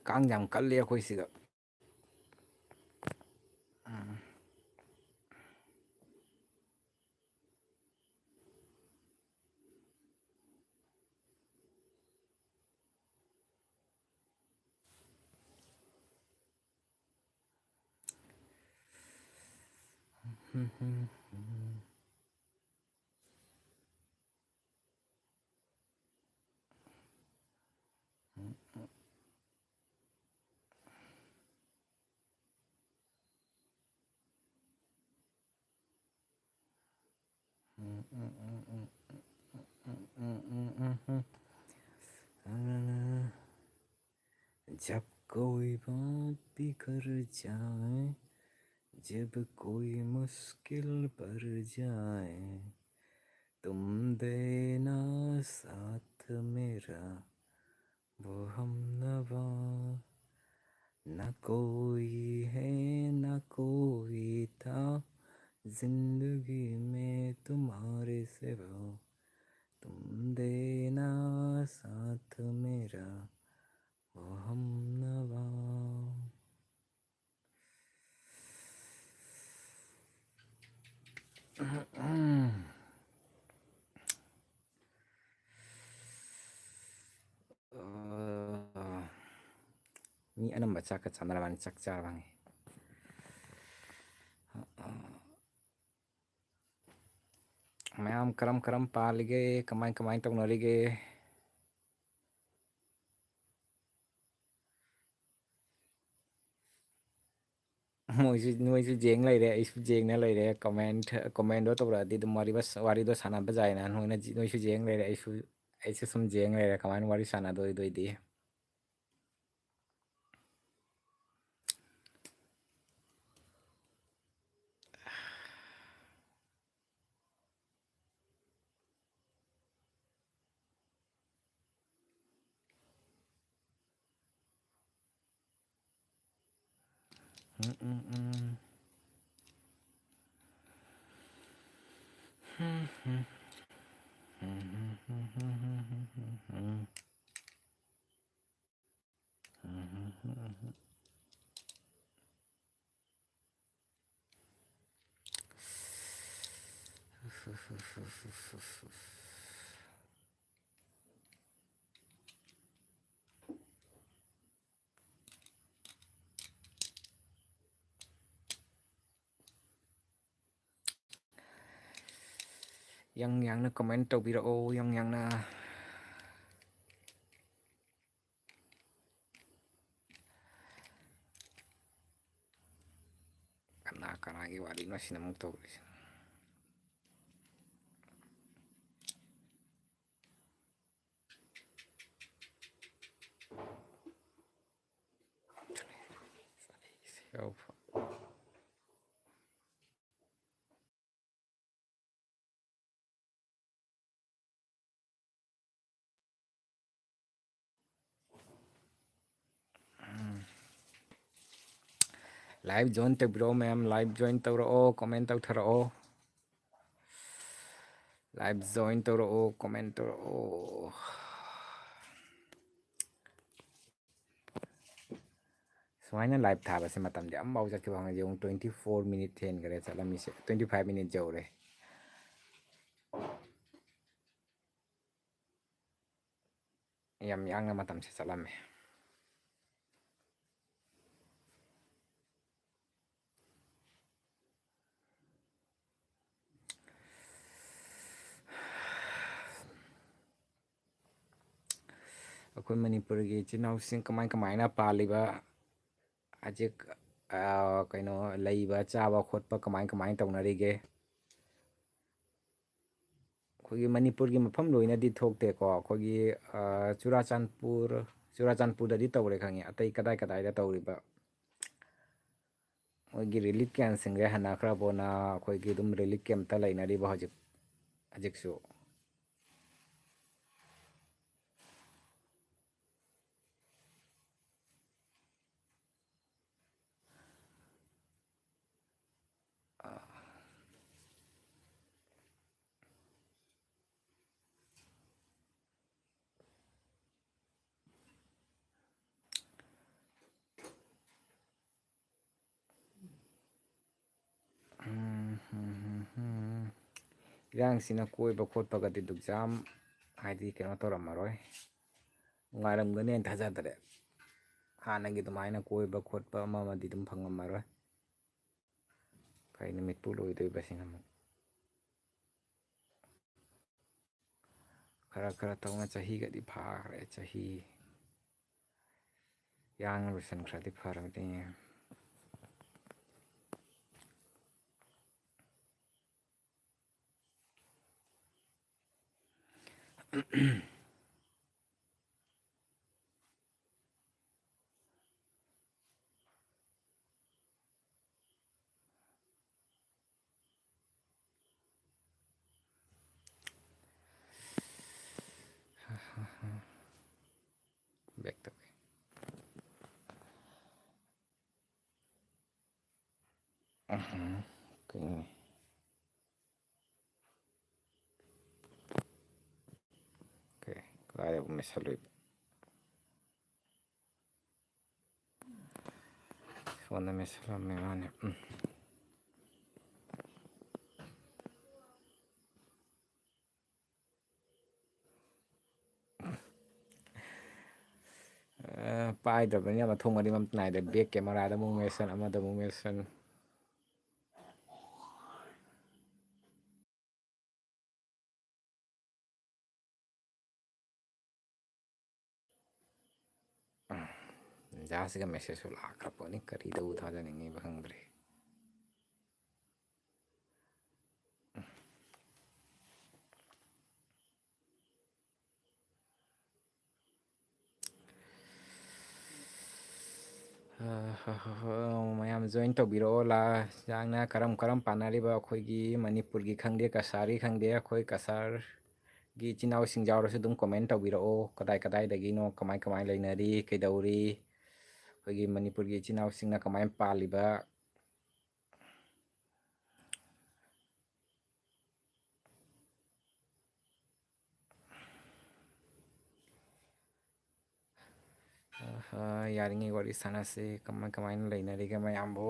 ꯀꯥꯡ ꯌꯥꯝ ꯀꯜꯂꯤ ꯑꯩꯈꯣꯏ ꯁꯤꯗ꯫ ꯎꯝ꯫ जब कोई बात बिगड़ जाए, जब कोई मुश्किल पड़ जाए, तुम देना साथ मेरा वो हमनवा। न कोई है, न कोई था जिंदगी में तुम्हारे सिवा। तुम देना साथ मेरा वो हमनवा। ꯃꯤ ꯑꯅꯝꯕ ꯆꯥꯛꯀ ꯆꯥꯅꯔꯕꯅꯤ, ꯆꯥꯛ ꯆꯥꯔꯕꯅꯤ꯫ ꯃꯌꯥꯝ ꯀꯔꯝ ꯀꯔꯝ ꯄꯥꯜꯂꯤꯒꯦ? ꯀꯃꯥꯏ ꯀꯃꯥꯏ ꯇꯧꯅꯔꯤꯒꯦ? ꯃꯣꯏꯁꯨ, ꯅꯣꯏꯁꯨ ꯌꯦꯡ ꯂꯩꯔꯦ, ꯑꯩꯁꯨ ꯌꯦꯡꯅ ꯂꯩꯔꯦ꯫ Comment, commentꯗꯣ ꯇꯧꯔꯛꯑꯗꯤ ꯑꯗꯨꯝ ꯋꯥꯔꯤ, ꯋꯥꯔꯤꯗꯣ ꯁꯥꯟꯅꯕ ꯌꯥꯏꯅ꯫ ꯅꯣꯏꯅ, ꯅꯣꯏꯁꯨ ꯌꯦꯡ ꯂꯩꯔꯦ, ꯑꯩꯁꯨ, ꯑꯩꯁꯨ ꯁꯨꯝ ꯌꯦꯡ ꯂꯩꯔꯦ꯫ ꯀꯃꯥꯏꯅ ꯋꯥꯔꯤ ꯁꯥꯟꯅꯗꯣꯏꯗꯣꯏꯗꯤ? ꯎꯝ, ꯎꯝ, ꯎꯝ꯫ ꯌꯥꯡ ꯌꯥꯡꯅ comment ꯇꯧꯕꯤꯔꯛꯑꯣ, ꯌꯥꯡ ꯌꯥꯡꯅ꯫ ꯀꯅꯥ ꯀꯅꯥꯒꯤ ꯋꯥꯔꯤꯅꯣ ꯁꯤꯅ ꯑꯃꯨꯛ ꯇꯧꯔꯤꯁꯦ? Live join ꯇꯧꯕꯤꯔꯛꯑꯣ ꯃꯌꯥꯝ, live join ꯇꯧꯔꯛꯑꯣ, comment ꯇꯧꯊꯔꯛꯑꯣ꯫ Live join ꯇꯧꯔꯛꯑꯣ, comment ꯇꯧꯔꯛꯑꯣ꯫ ꯁꯨꯃꯥꯏꯅ live ꯊꯥꯕꯁꯦ ꯃꯇꯝꯗꯤ ꯑꯃꯐꯥꯎ ꯆꯠꯈꯤꯕ ꯈꯪꯗꯦ꯫ ꯌꯦꯡꯉꯨ, twenty four minute ꯍꯦꯟꯈꯔꯦ ꯆꯠꯂꯝꯃꯤꯁꯦ, twenty five minute ꯌꯧꯔꯦ꯫ ꯌꯥꯝ ꯌꯥꯡꯅ ꯃꯇꯝꯁꯦ ꯆꯠꯂꯝꯃꯦ꯫ ꯑꯩꯈꯣꯏ ꯃꯅꯤꯄꯨꯔꯒꯤ ꯏꯆꯤꯟ ꯏꯅꯥꯎꯁꯤꯡ ꯀꯃꯥꯏ ꯀꯃꯥꯏꯅ ꯄꯥꯜꯂꯤꯕ, ꯍꯧꯖꯤꯛ, ꯑ, ꯀꯩꯅꯣ, ꯂꯩꯕ ꯆꯥꯕ ꯈꯣꯠꯄ ꯀꯃꯥꯏ ꯀꯃꯥꯏꯅ ꯇꯧꯅꯔꯤꯒꯦ? ꯑꯩꯈꯣꯏꯒꯤ ꯃꯅꯤꯄꯨꯔꯒꯤ ꯃꯐꯝ ꯂꯣꯏꯅꯗꯤ ꯊꯣꯛꯇꯦꯀꯣ꯫ ꯑꯩꯈꯣꯏꯒꯤ, ꯑ, ꯆꯨꯔꯥꯆꯥꯟꯄꯨꯔ, ꯆꯨꯔꯥꯆꯥꯟꯄꯨꯔꯗꯗꯤ ꯇꯧꯔꯦ ꯈꯪꯉꯦ꯫ ꯑꯇꯩ ꯀꯗꯥꯏ ꯀꯗꯥꯏꯗ ꯇꯧꯔꯤꯕ? ꯃꯣꯏꯒꯤ relief camp ꯁꯤꯡꯁꯦ ꯍꯟꯅꯈ꯭ꯔꯕꯣꯅ ꯑꯩꯈꯣꯏꯒꯤ ꯑꯗꯨꯝ relief camp ꯇ ꯂꯩꯅꯔꯤꯕ ꯍꯧꯖꯤꯛ, ꯍꯧꯖꯤꯛꯁꯨ? ꯏꯔꯥꯡꯁꯤꯅ ꯀꯣꯏꯕ ꯈꯣꯠꯄꯒꯗꯤ ꯑꯗꯨꯛ ꯌꯥꯝ ꯍꯥꯏꯗꯤ ꯀꯩꯅꯣ ꯇꯧꯔꯝꯃꯔꯣꯏ, ꯅꯨꯡꯉꯥꯏꯔꯝꯒꯅꯦꯅ ꯊꯥꯖꯗꯔꯦ꯫ ꯍꯥꯟꯅꯒꯤ ꯑꯗꯨꯃꯥꯏꯅ ꯀꯣꯏꯕ ꯈꯣꯠꯄ ꯑꯃ ꯑꯃꯗꯤ ꯑꯗꯨꯝ ꯐꯪꯉꯝꯃꯔꯣꯏ꯫ ꯀꯩ ꯅꯨꯃꯤꯠꯄꯨ ꯂꯣꯏꯗꯣꯏꯕ ꯁꯤꯅ ꯑꯃꯨꯛ? ꯈꯔ ꯈꯔ ꯇꯧꯅ ꯆꯍꯤꯒꯗꯤ ꯐꯥꯈ꯭ꯔꯦ, ꯆꯍꯤ ꯌꯥꯡꯅ ꯂꯣꯏꯁꯤꯟꯈ꯭ꯔꯗꯤ ꯐꯔꯕꯅꯤ꯫ Back ꯇꯧꯒꯦ꯫ ꯎꯝ, ꯀꯩꯅꯣ? Okay, ꯀꯗꯥꯏꯗ ꯑꯃꯨꯛ ꯃꯦꯠꯁꯜꯂꯨꯏꯕ? ꯁꯣꯝꯗ ꯃꯦꯠꯁꯜꯂꯝꯃꯦ ꯃꯥꯅꯦ꯫ ꯎꯝ꯫ ꯑ, ꯄꯥꯏꯗ꯭ꯔꯕꯅꯤꯅ ꯃꯊꯣꯡ ꯃꯔꯤ ꯑꯝꯇ ꯅꯥꯏꯗꯦ꯫ Back camera ꯗ ꯑꯃꯨꯛ ꯃꯦꯠꯁꯟ, ꯑꯃꯗ ꯑꯃꯨꯛ ꯃꯦꯠꯁꯟ꯫ ꯎꯝ, ꯖꯥꯁꯤꯒ message ꯁꯨ ꯂꯥꯛꯈ꯭ꯔ ꯄꯣꯠꯅꯤ, ꯀꯔꯤ ꯇꯧꯕ ꯊꯥꯖꯅꯤꯡꯉꯤꯕ ꯈꯪꯗ꯭ꯔꯦ꯫ ꯃꯌꯥꯝ join ꯇꯧꯕꯤꯔꯛꯑꯣ꯫ ꯂꯥ ꯌꯥꯡꯅ ꯀꯔꯝ ꯀꯔꯝ ꯄꯥꯟꯅꯔꯤꯕ ꯑꯩꯈꯣꯏꯒꯤ ꯃꯅꯤꯄꯨꯔꯒꯤ ꯈꯪꯗꯦ, ꯀꯁꯥꯔꯒꯤ ꯈꯪꯗꯦ, ꯑꯩꯈꯣꯏ ꯀꯁꯥꯔꯒꯤ ꯏꯆꯤꯟ ꯏꯅꯥꯎꯁꯤꯡ ꯌꯥꯎꯔꯁꯨ ꯑꯗꯨꯝ comment ꯇꯧꯕꯤꯔꯛꯑꯣ꯫ ꯀꯗꯥꯏ ꯀꯗꯥꯏꯗꯒꯤꯅꯣ, ꯀꯃꯥꯏ ꯀꯃꯥꯏ ꯂꯩꯅꯔꯤ, ꯀꯩꯗꯧꯔꯤ, ꯑꯩꯈꯣꯏꯒꯤ ꯃꯅꯤꯄꯨꯔꯒꯤ ꯏꯆꯤꯟ ꯏꯅꯥꯎꯁꯤꯡꯅ ꯀꯃꯥꯏꯅ ꯄꯥꯜꯂꯤꯕ, ꯑꯍ, ꯌꯥꯔꯤꯉꯩ ꯋꯥꯔꯤ ꯁꯥꯟꯅꯁꯤ, ꯀꯃꯥꯏ ꯀꯃꯥꯏꯅ ꯂꯩꯅꯔꯤꯒꯦ ꯃꯌꯥꯝꯕꯨ?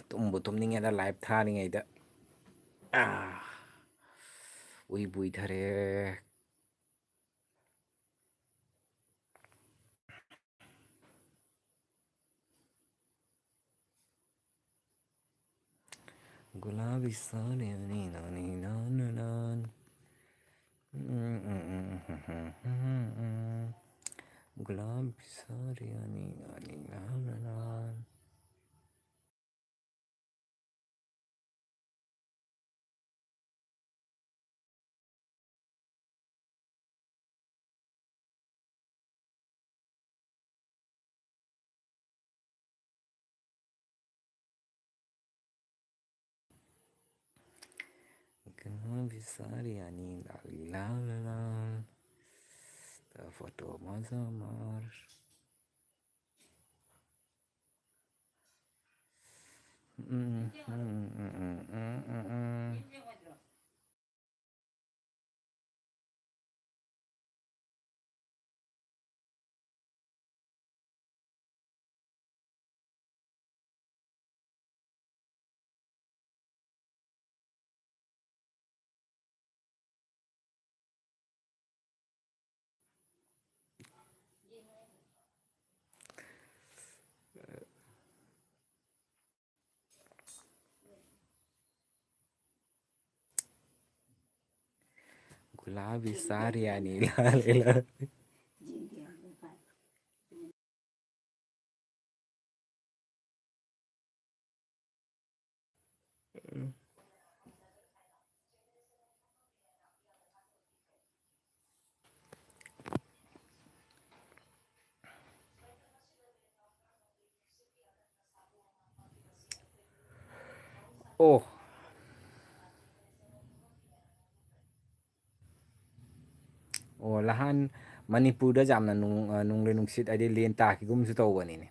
ꯇꯨꯝꯕꯨ ꯇꯨꯝꯅꯤꯡꯉꯦꯗ live ꯊꯥꯔꯤꯉꯩꯗ꯫ ꯑꯥ, ꯎꯏꯕꯨ ꯎꯏꯊꯔꯦ꯫ ꯒꯨꯂꯥꯕꯤ ꯁꯥꯔꯤ ꯑꯅꯤ ꯅꯥꯅꯤ ꯅꯥꯅ ꯅꯥꯟ꯫ ꯒꯨꯂꯥꯕꯤ ꯁꯥꯔꯤ ꯑꯅꯤ ꯅꯥꯅꯤ ꯅꯥꯅ ꯅꯥꯟ꯫ ꯒꯨꯂꯥꯕꯤ ꯁꯥꯔꯤ ꯑꯅꯤ ꯂꯥꯂꯤ ꯂꯥꯂ ꯂꯥ꯫ ꯐꯣꯇꯣ ꯃꯆꯥ ꯃꯥꯔ꯫ ꯒꯨꯂꯥꯕꯤ ꯁꯥꯔꯤꯌꯥꯅꯤ ꯂꯥꯂꯦ ꯂꯥꯂꯦ꯫ ꯑꯣ꯫ ꯑꯣ, ꯅꯍꯥꯟ ꯃꯅꯤꯄꯨꯔꯗ ꯌꯥꯝꯅ ꯅꯨꯡ-, ꯑ, ꯅꯨꯡꯂꯩ ꯅꯨꯡꯁꯤꯠ ꯍꯥꯏꯗꯤ ꯂꯦꯟ ꯇꯥꯈꯤꯒꯨꯝꯁꯨ ꯇꯧꯕꯅꯤꯅꯦ꯫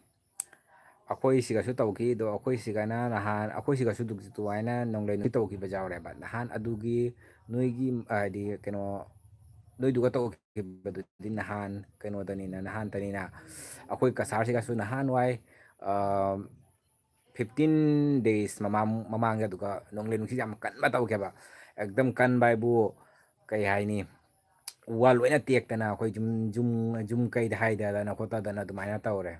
ꯑꯩꯈꯣꯏ ꯁꯤꯒꯁꯨ ꯇꯧꯈꯤ, ꯑꯗꯣ ꯑꯩꯈꯣꯏ ꯁꯤꯒꯅ ꯅꯍꯥꯟ, ꯑꯩꯈꯣꯏ ꯁꯤꯒꯁꯨ ꯑꯗꯨ-, ꯑꯗꯨꯃꯥꯏꯅ ꯅꯣꯡꯂꯩ ꯅꯨꯡꯁꯤꯠ ꯇꯧꯈꯤꯕ ꯌꯥꯎꯔꯦꯕ꯫ ꯅꯍꯥꯟ ꯑꯗꯨꯒꯤ ꯅꯣꯏꯒꯤ, ꯍꯥꯏꯗꯤ ꯀꯩꯅꯣ, ꯅꯣꯏꯗꯨꯒ ꯇꯧꯈꯤꯕꯗꯨꯗꯤ ꯅꯍꯥꯟ ꯀꯩꯅꯣꯗꯅꯤꯅ, ꯅꯍꯥꯟꯇꯅꯤꯅ꯫ ꯑꯩꯈꯣꯏ ꯀꯁꯥꯔꯁꯤꯒꯁꯨ ꯅꯍꯥꯟꯋꯥꯏ, ꯑ, fifteen days ꯃꯃꯥꯡ, ꯃꯃꯥꯡꯒꯤ ꯑꯗꯨꯒ ꯅꯣꯡꯂꯩ ꯅꯨꯡꯁꯤꯠ ꯌꯥꯝ ꯀꯟꯕ ꯇꯧꯈꯤꯕ꯫ ꯑꯦꯛꯗꯝ ꯀꯟꯕ ꯍꯥꯏꯕꯨ ꯀꯩ ꯍꯥꯏꯅꯤ? ꯎ ꯋꯥ ꯂꯣꯏꯅ ꯇꯦꯛꯇꯅ ꯑꯩꯈꯣꯏ ꯌꯨꯝ, ꯌꯨꯝ, ꯌꯨꯝ ꯀꯩꯗ ꯍꯥꯏꯗꯗꯅ ꯈꯣꯠꯇꯗꯅ ꯑꯗꯨꯃꯥꯏꯅ ꯇꯧꯔꯦ꯫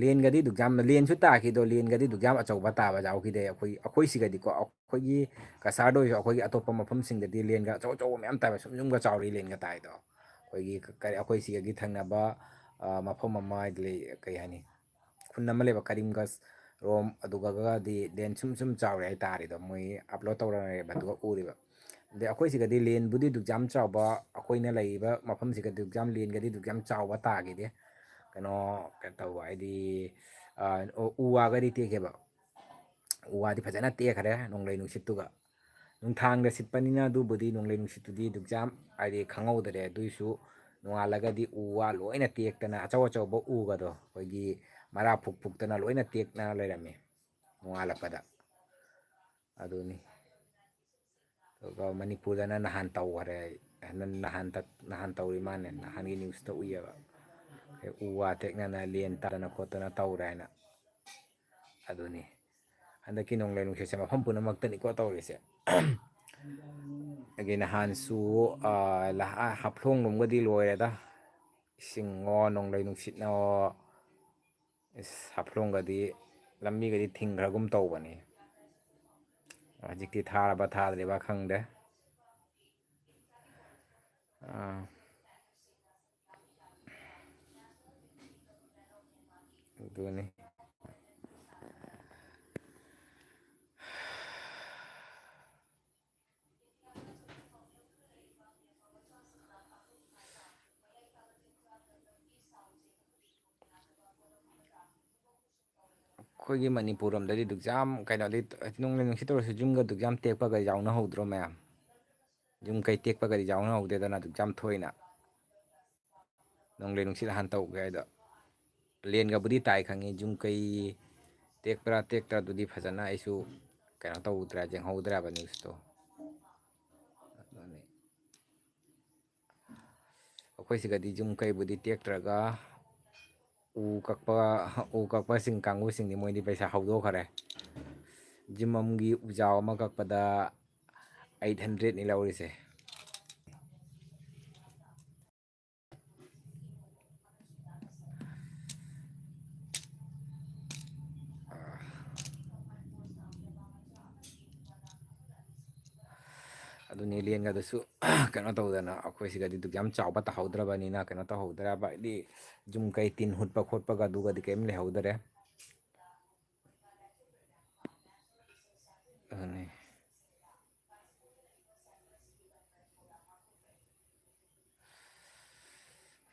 ꯂꯦꯟꯒꯗꯤ ꯑꯗꯨꯛ ꯌꯥꯝ, ꯂꯦꯟꯁꯨ ꯇꯥꯈꯤꯗꯣ, ꯂꯦꯟꯒꯗꯤ ꯑꯗꯨꯛ ꯌꯥꯝ ꯑꯆꯧꯕ ꯇꯥꯕ ꯌꯥꯎꯈꯤꯗꯦ꯫ ꯑꯩꯈꯣꯏ, ꯑꯩꯈꯣꯏ ꯁꯤꯒꯗꯤꯀꯣ, ꯑꯩꯈꯣꯏꯒꯤ ꯀꯁꯥꯔꯗ ꯑꯣꯏꯔꯁꯨ ꯑꯩꯈꯣꯏꯒꯤ ꯑꯇꯣꯞꯄ ꯃꯐꯝꯁꯤꯡꯗꯗꯤ ꯂꯦꯟꯒ ꯑꯆꯧ ꯑꯆꯧꯕ ꯃꯌꯥꯝ ꯇꯥꯏꯕ, ꯁꯨꯝ ꯌꯨꯝꯒ ꯆꯥꯎꯔꯤ ꯂꯦꯟꯒ ꯇꯥꯏꯗꯣ꯫ ꯑꯩꯈꯣꯏꯒꯤ ꯀ-, ꯀꯔꯤ, ꯑꯩꯈꯣꯏ ꯁꯤꯒꯒꯤ ꯊꯪꯅꯕ, ꯑ, ꯃꯐꯝ ꯑꯃ ꯂꯩ, ꯀꯩ ꯍꯥꯏꯅꯤ, ꯈꯨꯟ ꯑꯃ ꯂꯩꯕ ꯀꯔꯤꯝꯒꯁ ꯔꯣꯝ, ꯑꯗꯨꯒꯒꯗꯤ ꯂꯦꯟ ꯁꯨꯝ ꯁꯨꯝ ꯆꯥꯎꯔꯦ ꯍꯥꯏꯇꯥꯔꯦꯗꯣ, ꯃꯣꯏ ꯑꯞꯂꯣꯗ ꯇꯧꯔꯛꯑꯦꯕ ꯑꯗꯨꯒ ꯎꯔꯤꯕ꯫ ꯑꯗꯩ ꯑꯩꯈꯣꯏ ꯁꯤꯒꯗꯤ ꯂꯦꯟꯕꯨꯗꯤ ꯑꯗꯨꯛ ꯌꯥꯝ ꯆꯥꯎꯕ, ꯑꯩꯈꯣꯏꯅ ꯂꯩꯔꯤꯕ ꯃꯐꯝꯁꯤꯒꯗꯤ ꯑꯗꯨꯛ ꯌꯥꯝ, ꯂꯦꯟꯒꯗꯤ ꯑꯗꯨꯛ ꯌꯥꯝ ꯆꯥꯎꯕ ꯇꯥꯈꯤꯗꯦ꯫ ꯀꯩꯅꯣ, ꯀꯩꯅꯣ ꯇꯧꯕ ꯍꯥꯏꯗꯤ, ꯑ, ꯎ ꯋꯥꯒꯗꯤ ꯇꯦꯛꯈꯤꯕ꯫ ꯎ ꯋꯥꯗꯤ ꯐꯖꯅ ꯇꯦꯛꯈ꯭ꯔꯦ ꯅꯣꯡꯂꯩ ꯅꯨꯡꯁꯤꯠꯇꯨꯒ꯫ ꯅꯨꯡꯊꯥꯡꯗ ꯁꯤꯠꯄꯅꯤꯅ ꯑꯗꯨꯕꯨꯗꯤ ꯅꯣꯡꯂꯩ ꯅꯨꯡꯁꯤꯠꯇꯨꯗꯤ ꯑꯗꯨꯛ ꯌꯥꯝ ꯍꯥꯏꯗꯤ ꯈꯪꯍꯧꯗꯔꯦ꯫ ꯑꯗꯨꯏꯁꯨ ꯅꯣꯡꯉꯥꯜꯂꯒꯗꯤ ꯎ ꯋꯥ ꯂꯣꯏꯅ ꯇꯦꯛꯇꯅ ꯑꯆꯧ ꯑꯆꯧꯕ ꯎꯒꯗꯣ ꯑꯩꯈꯣꯏꯒꯤ ꯃꯔꯥ ꯐꯨꯛ ꯐꯨꯛꯇꯅ ꯂꯣꯏꯅ ꯇꯦꯛꯅ ꯂꯩꯔꯝꯃꯤ ꯅꯣꯡꯉꯥꯜꯂꯛꯄꯗ꯫ ꯑꯗꯨꯅꯤ꯫ ꯑꯗꯨꯒ ꯃꯅꯤꯄꯨꯔꯗꯅ ꯅꯍꯥꯟ ꯇꯧꯈꯔꯦ꯫ ꯅꯍꯥꯟ ꯇ-, ꯅꯍꯥꯟ ꯇꯧꯔꯤ ꯃꯥꯜꯂꯦ, ꯅꯍꯥꯟꯒꯤ ꯅ꯭ꯌꯨꯁꯇ ꯎꯏꯌꯦꯕ꯫ ꯎ ꯋꯥ ꯇꯦꯛꯅꯅ ꯂꯦꯟ ꯇꯥꯗꯅ ꯈꯣꯠꯇꯅ ꯇꯧꯔꯦ ꯍꯥꯏꯅ꯫ ꯑꯗꯨꯅꯤ꯫ ꯍꯟꯗꯛꯀꯤ ꯅꯣꯡꯂꯩ ꯅꯨꯡꯁꯤꯠꯁꯦ ꯃꯐꯝ ꯄꯨꯝꯅꯃꯛꯇꯅꯤꯀꯣ ꯇꯧꯔꯤꯁꯦ꯫ ꯑꯗꯒꯤ ꯅꯍꯥꯟꯁꯨ, ꯑ, ꯂꯍꯥ-, ꯍꯥꯐꯂꯣꯡ ꯂꯣꯝꯒꯗꯤ ꯂꯣꯏꯔꯦꯗ꯫ ꯏꯁꯤꯡꯉꯣ, ꯅꯣꯡꯂꯩ ꯅꯨꯡꯁꯤꯠꯅꯣ꯫ ꯏꯁ, ꯍꯥꯐꯂꯣꯡꯒꯗꯤ ꯂꯝꯕꯤꯒꯗꯤ ꯊꯤꯡꯈ꯭ꯔꯒꯨꯝ ꯇꯧꯕꯅꯤ꯫ ꯍꯧꯖꯤꯛꯇꯤ ꯊꯥꯔꯕ ꯊꯥꯗ꯭ꯔꯤꯕ ꯈꯪꯗꯦ꯫ ꯑꯥ꯫ ꯑꯗꯨꯅꯤ꯫ ꯑꯩꯈꯣꯏꯒꯤ ꯃꯅꯤꯄꯨꯔ ꯂꯣꯝꯗꯗꯤ ꯑꯗꯨꯛ ꯌꯥꯝ ꯀꯩꯅꯣꯗꯤ, ꯅꯣꯡꯂꯩ ꯅꯨꯡꯁꯤꯠ ꯇꯧꯔꯁꯨ ꯌꯨꯝꯒ ꯑꯗꯨꯛ ꯌꯥꯝ ꯇꯦꯛꯄꯒ ꯌꯥꯎꯅꯍꯧꯗ꯭ꯔꯣ ꯃꯌꯥꯝ? ꯌꯨꯝ ꯀꯩ ꯇꯦꯛꯄꯒꯗꯤ ꯌꯥꯎꯅꯍꯧꯗꯦꯗꯅ ꯑꯗꯨꯛ ꯌꯥꯝ ꯊꯣꯏꯅ꯫ ꯅꯣꯡꯂꯩ ꯅꯨꯡꯁꯤꯠ ꯍꯥꯟꯅ ꯇꯧꯒꯦ ꯍꯥꯏꯗꯣ꯫ ꯂꯦꯟꯒꯕꯨꯗꯤ ꯇꯥꯏ ꯈꯪꯉꯤ, ꯌꯨꯝ ꯀꯩ ꯇꯦꯛꯄ꯭ꯔꯥ ꯇꯦꯛꯇ꯭ꯔꯥ ꯑꯗꯨꯗꯤ ꯐꯖꯅ ꯑꯩꯁꯨ ꯀꯩꯅꯣ ꯇꯧꯗ꯭ꯔꯦ, ꯌꯦꯡꯍꯧꯗ꯭ꯔꯦꯕ ꯅ꯭ꯌꯨꯁꯇꯣ꯫ ꯑꯗꯨꯅꯤ꯫ ꯑꯩꯈꯣꯏ ꯁꯤꯒꯗꯤ ꯌꯨꯝ ꯀꯩꯕꯨꯗꯤ ꯇꯦꯛꯇ꯭ꯔꯒ ꯎ ꯀꯛꯄ, ꯎ ꯀꯛꯄꯁꯤꯡ ꯀꯥꯡꯕꯨꯁꯤꯡꯗꯤ ꯃꯣꯏꯗꯤ ꯄꯩꯁꯥ ꯍꯧꯗꯣꯛꯈꯔꯦ꯫ ꯌꯨꯝ ꯑꯃꯒꯤ ꯎꯖꯥꯎ ꯑꯃ ꯀꯛꯄꯗ ꯑꯩꯠ ꯍꯟꯗ꯭ꯔꯦꯠꯅꯤ ꯂꯧꯔꯤꯁꯦ꯫ ꯑꯗꯨꯅꯤ, ꯂꯦꯟꯒꯗꯨꯁꯨ ꯀꯩꯅꯣ ꯇꯧꯗꯅ ꯑꯩꯈꯣꯏ ꯁꯤꯒꯗꯤ ꯑꯗꯨꯛ ꯌꯥꯝ ꯆꯥꯎꯕ ꯇꯥꯍꯧꯗ꯭ꯔꯕꯅꯤꯅ ꯀꯩꯅꯣ ꯇꯧꯍꯧꯗ꯭ꯔꯕ, ꯍꯥꯏꯗꯤ ꯌꯨꯝ ꯀꯩ ꯇꯤꯟ ꯍꯨꯠꯄ ꯈꯣꯠꯄꯒ ꯑꯗꯨꯒꯗꯤ ꯀꯔꯤꯝ ꯂꯩꯍꯧꯗꯔꯦ꯫ ꯑꯗꯨꯅꯤ꯫